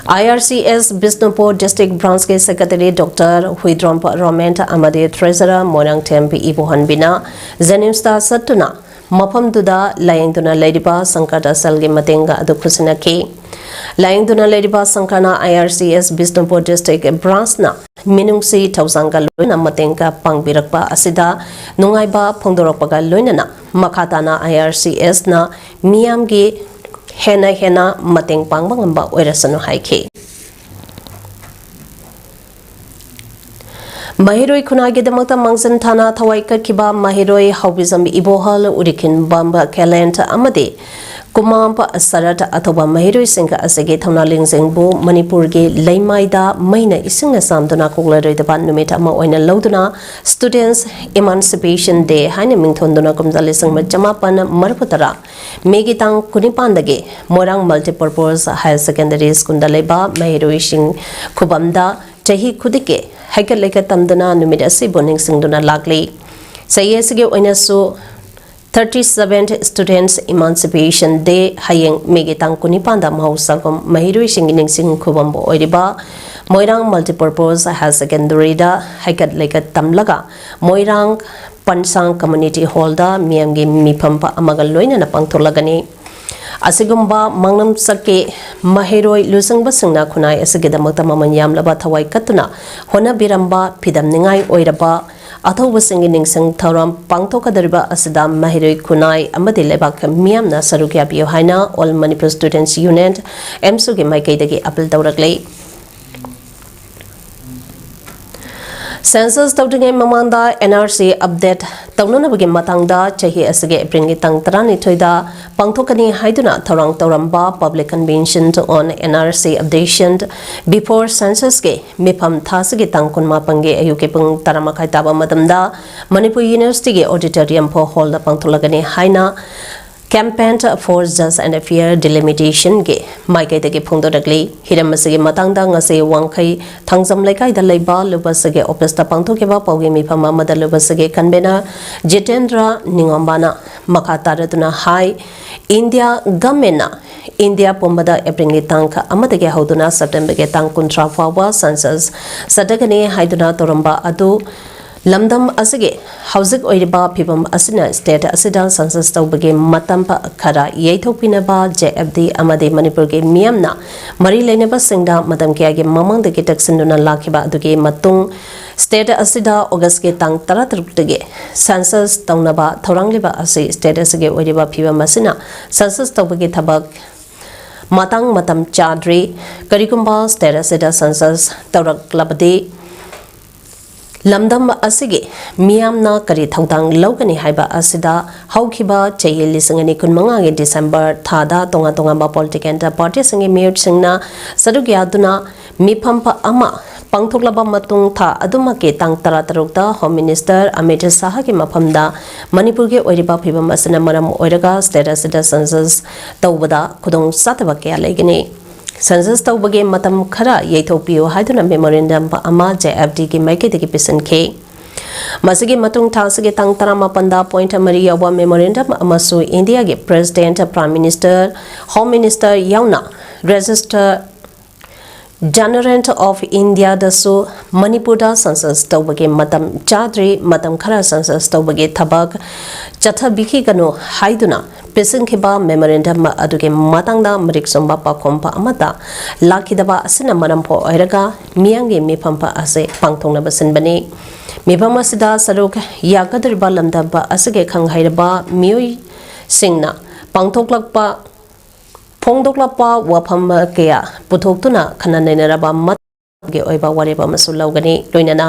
I R C S Bishnupur District Branch ꯀꯤ Secretary Doctor ꯍꯨꯏꯗ꯭ꯔꯣꯝ ꯔꯣꯃꯦꯟ ꯑꯃꯗꯤ Treasurer ꯃꯣꯏꯔꯥꯡꯊꯦꯝ ꯏꯕꯣꯍꯟꯕꯤꯅ ꯖꯦꯅꯤꯝꯁꯇ ꯆꯠꯇꯨꯅ ꯃꯐꯝꯗꯨꯗ ꯂꯥꯌꯦꯡꯗꯨꯅ ꯂꯩꯔꯤꯕ ꯁꯪꯀꯔꯗ ꯁꯦꯜꯒꯤ ꯃꯇꯦꯡ ꯑꯗꯨ ꯈꯨꯠꯁꯤꯟꯅꯈꯤ꯫ ꯂꯥꯌꯦꯡꯗꯨꯅ ꯂꯩꯔꯤꯕ ꯁꯪꯀꯔꯅ I R C S Bishnupur District Branch ꯅ ꯃꯤꯅꯨꯡꯁꯤ ꯊꯧꯖꯥꯜꯒ ꯂꯣꯏꯅꯅ ꯃꯇꯦꯡ ꯄꯥꯡꯕꯤꯔꯛꯄ ꯑꯁꯤꯗ ꯅꯨꯡꯉꯥꯏꯕ ꯐꯣꯡꯗꯣꯔꯛꯄꯒ ꯂꯣꯏꯅꯅ ꯃꯈꯥ ꯇꯥꯅ I R C S ꯅ ꯃꯤꯌꯥꯝꯒꯤ ꯍꯦꯟꯅ ꯍꯦꯟꯅ ꯃꯇꯦꯡ ꯄꯥꯡꯕ ꯉꯝꯕ ꯑꯣꯏꯔꯁꯅꯨ ꯍꯥꯏꯈꯤ꯫ ꯃꯍꯩꯔꯣꯏ ꯈꯨꯟꯅꯥꯏꯒꯤꯗꯃꯛꯇ ꯃꯥꯡꯖꯤꯟ ꯊꯥꯅ ꯊꯋꯥꯏ ꯀꯠꯈꯤꯕ ꯃꯍꯩꯔꯣꯏ ꯍꯥꯎꯕꯤꯖꯝ ꯏꯕꯣꯍꯜ, ꯎꯔꯤꯈꯤꯟꯕꯝ ꯀꯦꯂꯦꯟ ꯑꯃꯗꯤ ꯀꯨꯃꯥꯝ ꯁꯔꯠ ꯑꯊꯧꯕ ꯃꯍꯩꯔꯣꯏꯁꯤꯡ ꯑꯁꯤꯒꯤ ꯊꯧꯅꯥ ꯂꯤꯡꯖꯦꯜꯕꯨ ꯃꯅꯤꯄꯨꯔꯒꯤ ꯂꯩꯃꯥꯏꯗ ꯃꯩꯅ ꯏꯁꯤꯡꯅ ꯆꯥꯝꯗꯨꯅ ꯀꯣꯛꯂꯔꯣꯏꯗꯕ ꯅꯨꯃꯤꯠ ꯑꯃ ꯑꯣꯏꯅ ꯂꯧꯗꯨꯅ Students Emancipation Day ꯍꯥꯏꯅ ꯃꯤꯡꯊꯣꯟꯗꯨꯅ ꯀꯨꯝꯖꯥ ꯂꯤꯁꯤꯡ ꯑꯃ ꯆꯃꯥꯄꯟ ꯃꯔꯤꯐꯨ ꯇꯔꯥ ꯃꯦꯒꯤ ꯇꯥꯡ ꯀꯨꯟꯅꯤꯄꯥꯟꯗꯒꯤ ꯃꯣꯏꯔꯥꯡ Multipurpose Higher Secondary Schoolꯗ ꯂꯩꯕ ꯃꯍꯩꯔꯣꯏꯁꯤꯡ ꯈꯨꯕꯝꯗ ꯆꯍꯤ ꯈꯨꯗꯤꯡꯒꯤ ꯍꯩꯀꯠ ꯂꯩꯀꯠ ꯇꯝꯗꯨꯅ ꯅꯨꯃꯤꯠ ꯑꯁꯤꯕꯨ ꯅꯤꯡꯁꯤꯡꯗꯨꯅ ꯂꯥꯛꯂꯤ꯫ ꯆꯍꯤ ꯑꯁꯤꯒꯤ ꯑꯣꯏꯅꯁꯨ thirty-seventh Students Emancipation Day ꯍꯌꯦꯡ ꯃꯦꯒꯤ ꯇꯥꯡ ꯀꯨꯟꯅꯤꯄꯥꯟꯗ ꯃꯍꯧꯁꯥꯒꯨꯝ ꯃꯍꯩꯔꯣꯏꯁꯤꯡꯒꯤ ꯅꯤꯡꯁꯤꯡ ꯈꯨꯕꯝꯕꯨ ꯑꯣꯏꯔꯤꯕ ꯃꯣꯏꯔꯥꯡ Multipurpose Higher Secondaryꯗ ꯍꯩꯀꯠ ꯂꯩꯀꯠ ꯇꯝꯂꯒ ꯃꯣꯏꯔꯥꯡ ꯄꯟꯁꯥꯡ Community Hallꯗ ꯃꯤꯌꯥꯝꯒꯤ ꯃꯤꯐꯝ ꯑꯃꯒ ꯂꯣꯏꯅꯅ ꯄꯥꯡꯊꯣꯛꯂꯒꯅꯤ꯫ ꯑꯁꯤꯒꯨꯝꯕ ꯃꯥꯡꯂꯝ ꯆꯠꯀꯦ ꯃꯍꯩꯔꯣꯏ ꯂꯨꯆꯤꯡꯕꯁꯤꯡꯅ ꯈꯨꯟꯅꯥꯏ ꯑꯁꯤꯒꯤꯗꯃꯛꯇ ꯃꯃꯜ ꯌꯥꯝꯂꯕ ꯊꯋꯥꯏ ꯀꯠꯇꯨꯅ ꯍꯣꯠꯅꯕꯤꯔꯝꯕ ꯐꯤꯗꯝꯅꯤꯡꯉꯥꯏ ꯑꯣꯏꯔꯕ ꯑꯊꯧꯕꯁꯤꯡꯒꯤ ꯅꯤꯡꯁꯤꯡ ꯊꯧꯔꯝ ꯄꯥꯡꯊꯣꯛꯀꯗꯧꯔꯤꯕ ꯑꯁꯤꯗ ꯃꯍꯩꯔꯣꯏ ꯈꯨꯟꯅꯥꯏ ꯑꯃꯗꯤ ꯂꯩꯕꯥꯛ ꯃꯤꯌꯥꯝꯅ ꯁꯔꯨꯛ ꯌꯥꯕꯤꯌꯨ ꯍꯥꯏꯅ All Manipur Students Union, AMSUꯒꯤ ꯃꯥꯏꯀꯩꯗꯒꯤ ꯑꯄꯤꯜ ꯇꯧꯔꯛꯂꯤ꯫ Census ꯇꯧꯗ꯭ꯔꯤꯉꯩ ꯃꯃꯥꯡꯗ NRC update ꯇꯧꯅꯅꯕꯒꯤ ꯃꯇꯥꯡꯗ ꯆꯍꯤ ꯑꯁꯤꯒꯤ ꯑꯦꯄ꯭ꯔꯤꯜꯒꯤ ꯇꯥꯡ ꯇꯔꯥꯅꯤꯊꯣꯏꯗ ꯄꯥꯡꯊꯣꯛꯀꯅꯤ ꯍꯥꯏꯗꯨꯅ ꯊꯧꯔꯥꯡ ꯇꯧꯔꯝꯕ Public Convention on NRC Updation Before Censusꯀꯤ ꯃꯤꯐꯝ ꯊꯥꯁꯤꯒꯤ ꯇꯥꯡ ꯀꯨꯟꯃꯥꯄꯟꯒꯤ ꯑꯌꯨꯛꯀꯤ ꯄꯨꯡ ꯇꯔꯥ ꯃꯈꯥꯏ ꯇꯥꯕ ꯃꯇꯝꯗ ꯃꯅꯤꯄꯨꯔ Universityꯒꯤ Auditorium Hallꯗ ꯄꯥꯡꯊꯣꯛꯂꯒꯅꯤ ꯍꯥꯏꯅ Campaign for Just and Fair Delimitationꯒꯤ ꯃꯥꯏꯀꯩꯗꯒꯤ ꯐꯣꯡꯗꯣꯔꯛꯂꯤ꯫ ꯍꯤꯔꯝ ꯑꯁꯤꯒꯤ ꯃꯇꯥꯡꯗ ꯉꯁꯤ ꯋꯥꯡꯈꯩ ꯊꯥꯡꯖꯝ ꯂꯩꯀꯥꯏꯗ ꯂꯩꯕ ꯂꯨꯕꯁꯒꯤ officeꯇ ꯄꯥꯡꯊꯣꯛꯈꯤꯕ ꯄꯥꯎꯒꯤ ꯃꯤꯐꯝ ꯑꯃꯗ ꯂꯨꯕꯁꯒꯤ convener ꯖꯤꯇꯦꯟꯗ꯭ꯔ ꯅꯤꯉꯣꯝꯕꯥꯅ ꯃꯈꯥ ꯇꯥꯔꯗꯨꯅ ꯍꯥꯏ, India governmentꯅ India ꯄꯨꯝꯕꯗ ꯑꯦꯄ꯭ꯔꯤꯜꯒꯤ ꯇꯥꯡ ꯑꯃꯗꯒꯤ ꯍꯧꯗꯨꯅ Septemberꯒꯤ ꯇꯥꯡ ꯀꯨꯟꯊ꯭ꯔꯥ ꯐꯥꯎꯕ census ꯆꯠꯊꯒꯅꯤ ꯍꯥꯏꯗꯨꯅ ꯇꯧꯔꯝꯕ ꯑꯗꯨ ꯂꯝꯗꯝ ꯑꯁꯤꯒꯤ ꯍꯧꯖꯤꯛ ꯑꯣꯏꯔꯤꯕ ꯐꯤꯕꯝ ꯑꯁꯤꯅ state ꯑꯁꯤꯗ census ꯇꯧꯕꯒꯤ ꯃꯇꯝ ꯈꯔ ꯌꯩꯊꯣꯛꯄꯤꯅꯕ JFD ꯑꯃꯗꯤ ꯃꯅꯤꯄꯨꯔꯒꯤ ꯃꯤꯌꯥꯝꯅ ꯃꯔꯤ ꯂꯩꯅꯕꯁꯤꯡꯗ ꯃꯇꯝ ꯀꯌꯥꯒꯤ ꯃꯃꯥꯡꯗꯒꯤ ꯇꯛꯁꯤꯟꯗꯨꯅ ꯂꯥꯛꯈꯤꯕ ꯑꯗꯨꯒꯤ ꯃꯇꯨꯡ state ꯑꯁꯤꯗ Augustꯀꯤ ꯇꯥꯡ ꯇꯔꯥꯇꯔꯨꯛꯇꯒꯤ census ꯇꯧꯅꯕ ꯊꯧꯔꯥꯡꯂꯤꯕ ꯑꯁꯤ state ꯑꯁꯤꯒꯤ ꯑꯣꯏꯔꯤꯕ ꯐꯤꯕꯝ ꯑꯁꯤꯅ census ꯇꯧꯕꯒꯤ ꯊꯕꯛ ꯃꯇꯥꯡ ꯃꯇꯝ ꯆꯥꯗ꯭ꯔꯤ꯫ ꯀꯔꯤꯒꯨꯝꯕ state ꯑꯁꯤꯗ census ꯇꯧꯔꯛꯂꯕꯗꯤ ꯂꯝꯗꯝ ꯑꯁꯤꯒꯤ ꯃꯤꯌꯥꯝꯅ ꯀꯔꯤ ꯊꯧꯗꯥꯡ ꯂꯧꯒꯅꯤ ꯍꯥꯏꯕ ꯑꯁꯤꯗ ꯍꯧꯈꯤꯕ ꯆꯍꯤ ꯂꯤꯁꯤꯡ ꯑꯅꯤ ꯀꯨꯟꯃꯉꯥꯒꯤ ꯗꯤꯁꯦꯝꯕꯔ ꯊꯥꯗ ꯇꯣꯉꯥꯟ ꯇꯣꯉꯥꯟꯕ political party ꯁꯤꯡꯒꯤ ꯃꯤꯍꯨꯠꯁꯤꯡꯅ ꯁꯔꯨꯛ ꯌꯥꯗꯨꯅ ꯃꯤꯐꯝ ꯑꯃ ꯄꯥꯡꯊꯣꯛꯂꯕ ꯃꯇꯨꯡ ꯊꯥ ꯑꯗꯨꯃꯛꯀꯤ ꯇꯥꯡ ꯇꯔꯥꯇꯔꯨꯛꯇ Home Minister ꯑꯃꯤꯠ ꯁꯥꯍꯒꯤ ꯃꯐꯝꯗ ꯃꯅꯤꯄꯨꯔꯒꯤ ꯑꯣꯏꯔꯤꯕ ꯐꯤꯕꯝ ꯑꯁꯤꯅ ꯃꯔꯝ ꯑꯣꯏꯔꯒ state ꯑꯁꯤꯗ census ꯇꯧꯕꯗ ꯈꯨꯗꯣꯡ ꯆꯥꯗꯕ ꯀꯌꯥ ꯂꯩꯒꯅꯤ꯫ Census ꯇꯧꯕꯒꯤ ꯃꯇꯝ ꯈꯔ ꯌꯩꯊꯣꯛꯄꯤꯌꯨ ꯍꯥꯏꯗꯨꯅ memorandum ꯑꯃ J F D ꯒꯤ ꯃꯥꯏꯀꯩꯗꯒꯤ ꯄꯤꯁꯤꯟꯈꯤ꯫ ꯃꯁꯤꯒꯤ ꯃꯇꯨꯡ ꯊꯥ ꯑꯁꯤꯒꯤ ꯇꯥꯡ ꯇꯔꯥꯃꯥꯄꯟꯗ point ꯃꯔꯤ ꯌꯥꯎꯕ memorandum ꯑꯃꯁꯨ ꯏꯟꯗꯤꯌꯥꯒꯤ President, Prime Minister, Home Minister ꯌꯥꯎꯅ Registrar General of India ꯗꯁꯨ ꯃꯅꯤꯄꯨꯔꯗ census ꯇꯧꯕꯒꯤ ꯃꯇꯝ ꯆꯥꯗ꯭ꯔꯤ, ꯃꯇꯝ ꯈꯔ census ꯇꯧꯕꯒꯤ ꯊꯕꯛ ꯆꯠꯊꯕꯤꯈꯤꯒꯅꯨ ꯍꯥꯏꯗꯨꯅ ꯄꯤꯁꯤꯟꯈꯤꯕ memorandum ꯑꯗꯨꯒꯤ ꯃꯇꯥꯡꯗ ꯃꯔꯤꯛ ꯆꯨꯝꯕ ꯄꯥꯎꯈꯨꯝ ꯑꯃꯠꯇ ꯂꯥꯛꯈꯤꯗꯕ ꯑꯁꯤꯅ ꯃꯔꯝ ꯑꯣꯏꯔꯒ ꯃꯤꯌꯥꯝꯒꯤ ꯃꯤꯐꯝ ꯑꯁꯤ ꯄꯥꯡꯊꯣꯛꯅꯕ ꯁꯤꯟꯕꯅꯤ꯫ ꯃꯤꯐꯝ ꯑꯁꯤꯗ ꯁꯔꯨꯛ ꯌꯥꯒꯗꯧꯔꯤꯕ ꯂꯝꯗꯝ ꯑꯁꯤꯒꯤ ꯈꯪꯍꯩꯔꯕ ꯃꯤꯑꯣꯏꯁꯤꯡꯅ ꯄꯥꯡꯊꯣꯛꯂꯛꯄ, ꯐꯣꯡꯗꯣꯛꯂꯛꯄ ꯋꯥꯐꯝ ꯀꯌꯥ ꯄꯨꯊꯣꯛꯇꯨꯅ ꯈꯟꯅ ꯅꯩꯅꯔꯕ ꯃꯇꯨꯡꯒꯤ ꯑꯣꯏꯕ ꯋꯥꯔꯦꯞ ꯑꯃꯁꯨ ꯂꯧꯒꯅꯤ꯫ ꯂꯣꯏꯅꯅ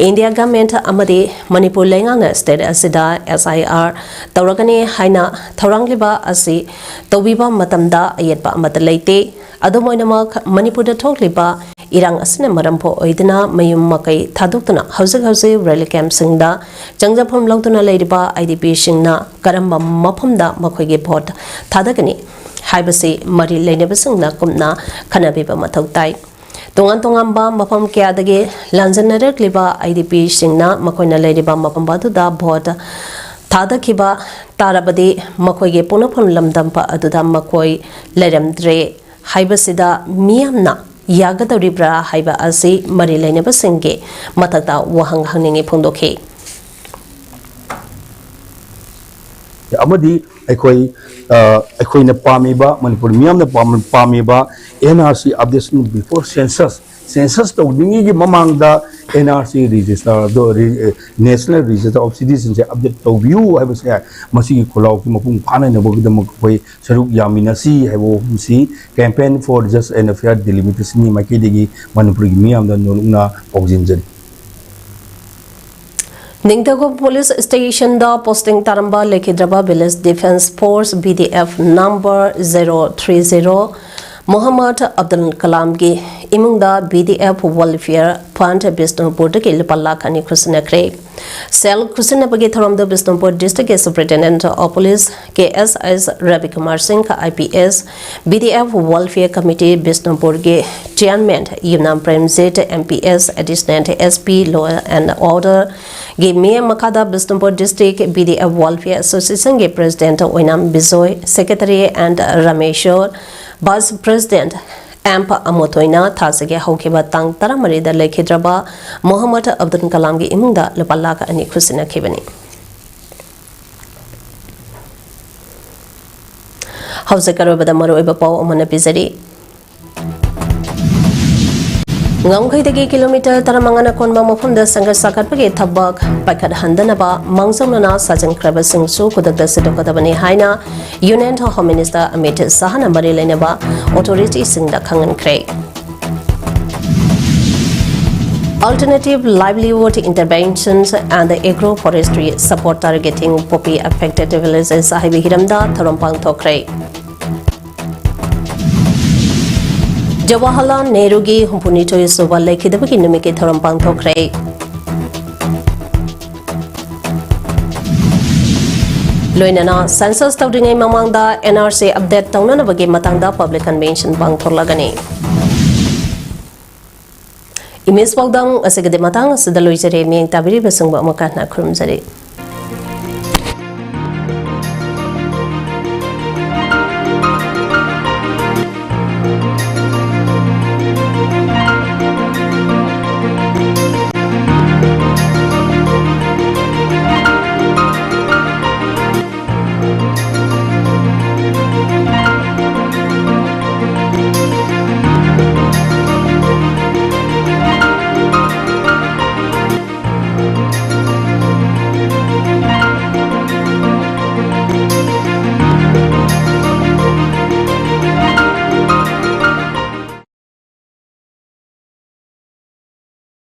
ꯏꯟꯗꯤꯌꯥ government ꯑꯃꯗꯤ ꯃꯅꯤꯄꯨꯔ ꯂꯩꯉꯥꯛꯅ state ꯑꯁꯤꯗ S I R ꯇꯧꯔꯒꯅꯤ ꯍꯥꯏꯅ ꯊꯧꯔꯥꯡꯂꯤꯕ ꯑꯁꯤ ꯇꯧꯕꯤꯕ ꯃꯇꯝꯗ ꯑꯌꯦꯠꯄ ꯑꯃꯠꯇ ꯂꯩꯇꯦ꯫ ꯑꯗꯨꯝ ꯑꯣꯏꯅꯃꯛ, ꯃꯅꯤꯄꯨꯔꯗ ꯊꯣꯛꯂꯤꯕ ꯏꯔꯥꯡ ꯑꯁꯤꯅ ꯃꯔꯝ ꯑꯣꯏꯗꯨꯅ ꯃꯌꯨꯝ ꯃꯀꯩ ꯊꯥꯗꯣꯛꯇꯨꯅ ꯍꯧꯖꯤꯛ ꯍꯧꯖꯤꯛ relief camp ꯁꯤꯡꯗ ꯆꯪꯖꯐꯝ ꯂꯧꯗꯨꯅ ꯂꯩꯔꯤꯕ I D P ꯁꯤꯡꯅ ꯀꯔꯝꯕ ꯃꯐꯝꯗ ꯃꯈꯣꯏꯒꯤ vote ꯊꯥꯗꯒꯅꯤ ꯍꯥꯏꯕꯁꯤ ꯃꯔꯤ ꯂꯩꯅꯕꯁꯤꯡꯅ ꯀꯨꯞꯅ ꯈꯟꯅꯕꯤꯕ ꯃꯊꯧ ꯇꯥꯏ꯫ ꯇꯣꯉꯥꯟ ꯇꯣꯉꯥꯟꯕ ꯃꯐꯝ ꯀꯌꯥꯗꯒꯤ ꯂꯥꯟꯖꯟꯅꯔꯛꯂꯤꯕ I D P ꯁꯤꯡꯅ ꯃꯈꯣꯏꯅ ꯂꯩꯔꯤꯕ ꯃꯐꯝ ꯑꯗꯨꯗ vote ꯊꯥꯗꯈꯤꯕ ꯇꯥꯔꯕꯗꯤ ꯃꯈꯣꯏꯒꯤ ꯄꯣꯛꯅꯐꯝ ꯂꯝꯗꯝ ꯑꯗꯨꯗ ꯃꯈꯣꯏ ꯂꯩꯔꯝꯗ꯭ꯔꯦ ꯍꯥꯏꯕꯁꯤꯗ ꯃꯤꯌꯥꯝꯅ ꯌꯥꯒꯗꯧꯔꯤꯕ꯭ꯔꯥ ꯍꯥꯏꯕ ꯑꯁꯤ ꯃꯔꯤ ꯂꯩꯅꯕꯁꯤꯡꯒꯤ ꯃꯊꯛꯇ ꯋꯥꯍꯪ ꯍꯪꯅꯤꯡꯏ ꯐꯣꯡꯗꯣꯛꯈꯤ꯫ ꯑꯃꯗꯤ ꯑꯩꯈꯣꯏ, ꯑ, ꯑꯩꯈꯣꯏꯅ ꯄꯥꯝꯃꯤꯕ, ꯃꯅꯤꯄꯨꯔ ꯃꯤꯌꯥꯝꯅ ꯄꯥꯝ-, ꯄꯥꯝꯃꯤꯕ N R C updation before census, census ꯇꯧꯗ꯭ꯔꯤꯉꯩꯒꯤ ꯃꯃꯥꯡꯗ N R C register ꯑꯗꯣ, ꯔꯤ-, ꯑ, National Register of Citizenship update ꯇꯧꯕꯤꯌꯨ ꯍꯥꯏꯕꯁꯦ ꯃꯁꯤꯒꯤ ꯈꯣꯜꯂꯥꯎꯁꯤ ꯃꯄꯨꯡ ꯐꯥꯅꯅꯕꯒꯤꯗꯃꯛ ꯑꯩꯈꯣꯏ ꯁꯔꯨꯛ ꯌꯥꯃꯤꯟꯅꯁꯤ ꯍꯥꯏꯕ ꯋꯥꯐꯝꯁꯤ Campaign for Just and Fair Delimitation ꯒꯤ ꯃꯥꯏꯀꯩꯗꯒꯤ ꯃꯅꯤꯄꯨꯔꯒꯤ ꯃꯤꯌꯥꯝꯗ ꯅꯣꯜꯂꯨꯛꯅ ꯄꯥꯎꯖꯦꯟꯖꯔꯤ꯫ ꯅꯤꯡꯊꯧꯈꯣꯡ ꯄꯨꯂꯤꯁ ꯁ꯭ꯇꯦꯁꯟꯗ ꯄꯣꯁꯇꯤꯡ ꯇꯥꯔꯝꯕ ꯂꯩꯈꯤꯗ꯭ꯔꯕ village defence force, V D F, number zero three zero, Mohammad Abdul ꯀꯂꯥꯝꯒꯤ ꯏꯃꯨꯡꯗ V D F welfare fund ꯕꯤꯁꯅꯨꯄꯨꯔꯗꯒꯤ ꯂꯨꯄꯥ ꯂꯥꯈ ꯑꯅꯤ ꯈꯨꯠꯁꯤꯟꯅꯈ꯭ꯔꯦ꯫ ꯁꯦꯜ ꯈꯨꯠꯁꯤꯟꯅꯕꯒꯤ ꯊꯧꯔꯝꯗꯨ ꯕꯤꯁꯅꯨꯄꯨꯔ ꯗꯤꯁꯇ꯭ꯔꯤꯛꯀꯤ superintendent of police K S S Rabikumar Singh, I P S, V D F welfare committee ꯕꯤꯁꯅꯨꯄꯨꯔꯒꯤ chairman Yumnam Premjit, M P S, additional S P law N order ꯒꯤ ꯃꯤꯠꯌꯦꯡ ꯃꯈꯥꯗ Bishnupur district V D F welfare ꯑꯦꯁꯣꯁꯤꯌꯦꯁꯟꯒꯤ president Oinam Bijoy, secretary N Rameshor, vice president M ꯑꯃꯣꯊꯣꯏꯅ ꯊꯥꯖꯒꯤ ꯍꯧꯈꯤꯕ ꯇꯥꯡ ꯇꯔꯥꯃꯔꯤꯗ ꯂꯩꯈꯤꯗ꯭ꯔꯕ ꯃꯣꯍꯝꯃꯗ ꯑꯕꯗꯨꯜ ꯀꯂꯥꯝꯒꯤ ꯏꯃꯨꯡꯗ ꯂꯨꯄꯥ ꯂꯥꯈ ꯑꯅꯤ ꯈꯨꯠꯁꯤꯟꯅꯈꯤꯕꯅꯤ꯫ ꯍꯧꯖꯤꯛ ꯑꯔꯣꯏꯕꯗ ꯃꯔꯨꯑꯣꯏꯕ ꯄꯥꯎ ꯑꯃꯅ ꯄꯤꯖꯔꯤ꯫ ꯉꯝꯈꯩꯗꯒꯤ ꯀꯤꯂꯣꯃꯤꯇꯔ ꯇꯔꯥꯃꯉꯥꯅ ꯀꯣꯟꯕ ꯃꯐꯝꯗ ꯁꯪꯒ ꯁꯥꯒꯠꯄꯒꯤ ꯊꯕꯛ ꯄꯥꯏꯈꯠꯍꯟꯗꯅꯕ ꯃꯥꯡꯖꯧꯅꯅ ꯁꯥꯖꯤꯟꯈ꯭ꯔꯕꯁꯤꯡꯁꯨ ꯈꯨꯗꯛꯇ ꯁꯤꯟꯗꯣꯛꯀꯗꯕꯅꯤ ꯍꯥꯏꯅ ꯌꯨꯅꯤꯌꯟ ꯍꯣꯝ ꯃꯤꯅꯤꯁꯇꯔ ꯑꯃꯤꯠ ꯁꯥꯍꯅ ꯃꯔꯤ ꯂꯩꯅꯕ ꯑꯣꯊꯣꯔꯤꯇꯤꯁꯤꯡꯗ ꯈꯪꯍꯟꯈ꯭ꯔꯦ꯫ Alternative Livelihood Interventions and Agro Forestry Support Targeting Poppy Affected Villages ꯍꯥꯏꯕ ꯍꯤꯔꯝꯗ ꯊꯧꯔꯝ ꯄꯥꯡꯊꯣꯛꯈ꯭ꯔꯦ꯫ ꯖꯋꯥꯍꯔꯂꯥꯜ ꯅꯦꯍꯔꯨꯒꯤ ꯍꯨꯝꯐꯨꯅꯤꯊꯣꯏ ꯁꯨꯕ ꯂꯩꯈꯤꯗꯕꯒꯤ ꯅꯨꯃꯤꯠꯀꯤ ꯊꯧꯔꯝ ꯄꯥꯡꯊꯣꯛꯈ꯭ꯔꯦ꯫ ꯂꯣꯏꯅꯅ ꯁꯦꯟꯁꯁ ꯇꯧꯗ꯭ꯔꯤꯉꯩ ꯃꯃꯥꯡꯗ ꯑꯦꯟ ꯑꯥꯔ ꯁꯤ ꯑꯞꯗꯦꯠ ꯇꯧꯅꯅꯕꯒꯤ ꯃꯇꯥꯡꯗ ꯄꯕ꯭ꯂꯤꯛ ꯀꯟꯚꯦꯟꯁꯟ ꯄꯥꯡꯊꯣꯛꯂꯒꯅꯤ꯫ ꯏꯃꯦꯖ ꯄꯥꯎꯗꯝ ꯑꯁꯤꯒꯤꯗꯤ ꯃꯇꯥꯡ ꯑꯁꯤꯗ ꯂꯣꯏꯖꯔꯦ꯫ ꯃꯤꯠꯌꯦꯡ ꯇꯥꯕꯤꯔꯤꯕꯁꯤꯡꯕꯨ ꯑꯃꯨꯛ ꯍꯟꯅ ꯈꯨꯔꯨꯝꯖꯔꯤ꯫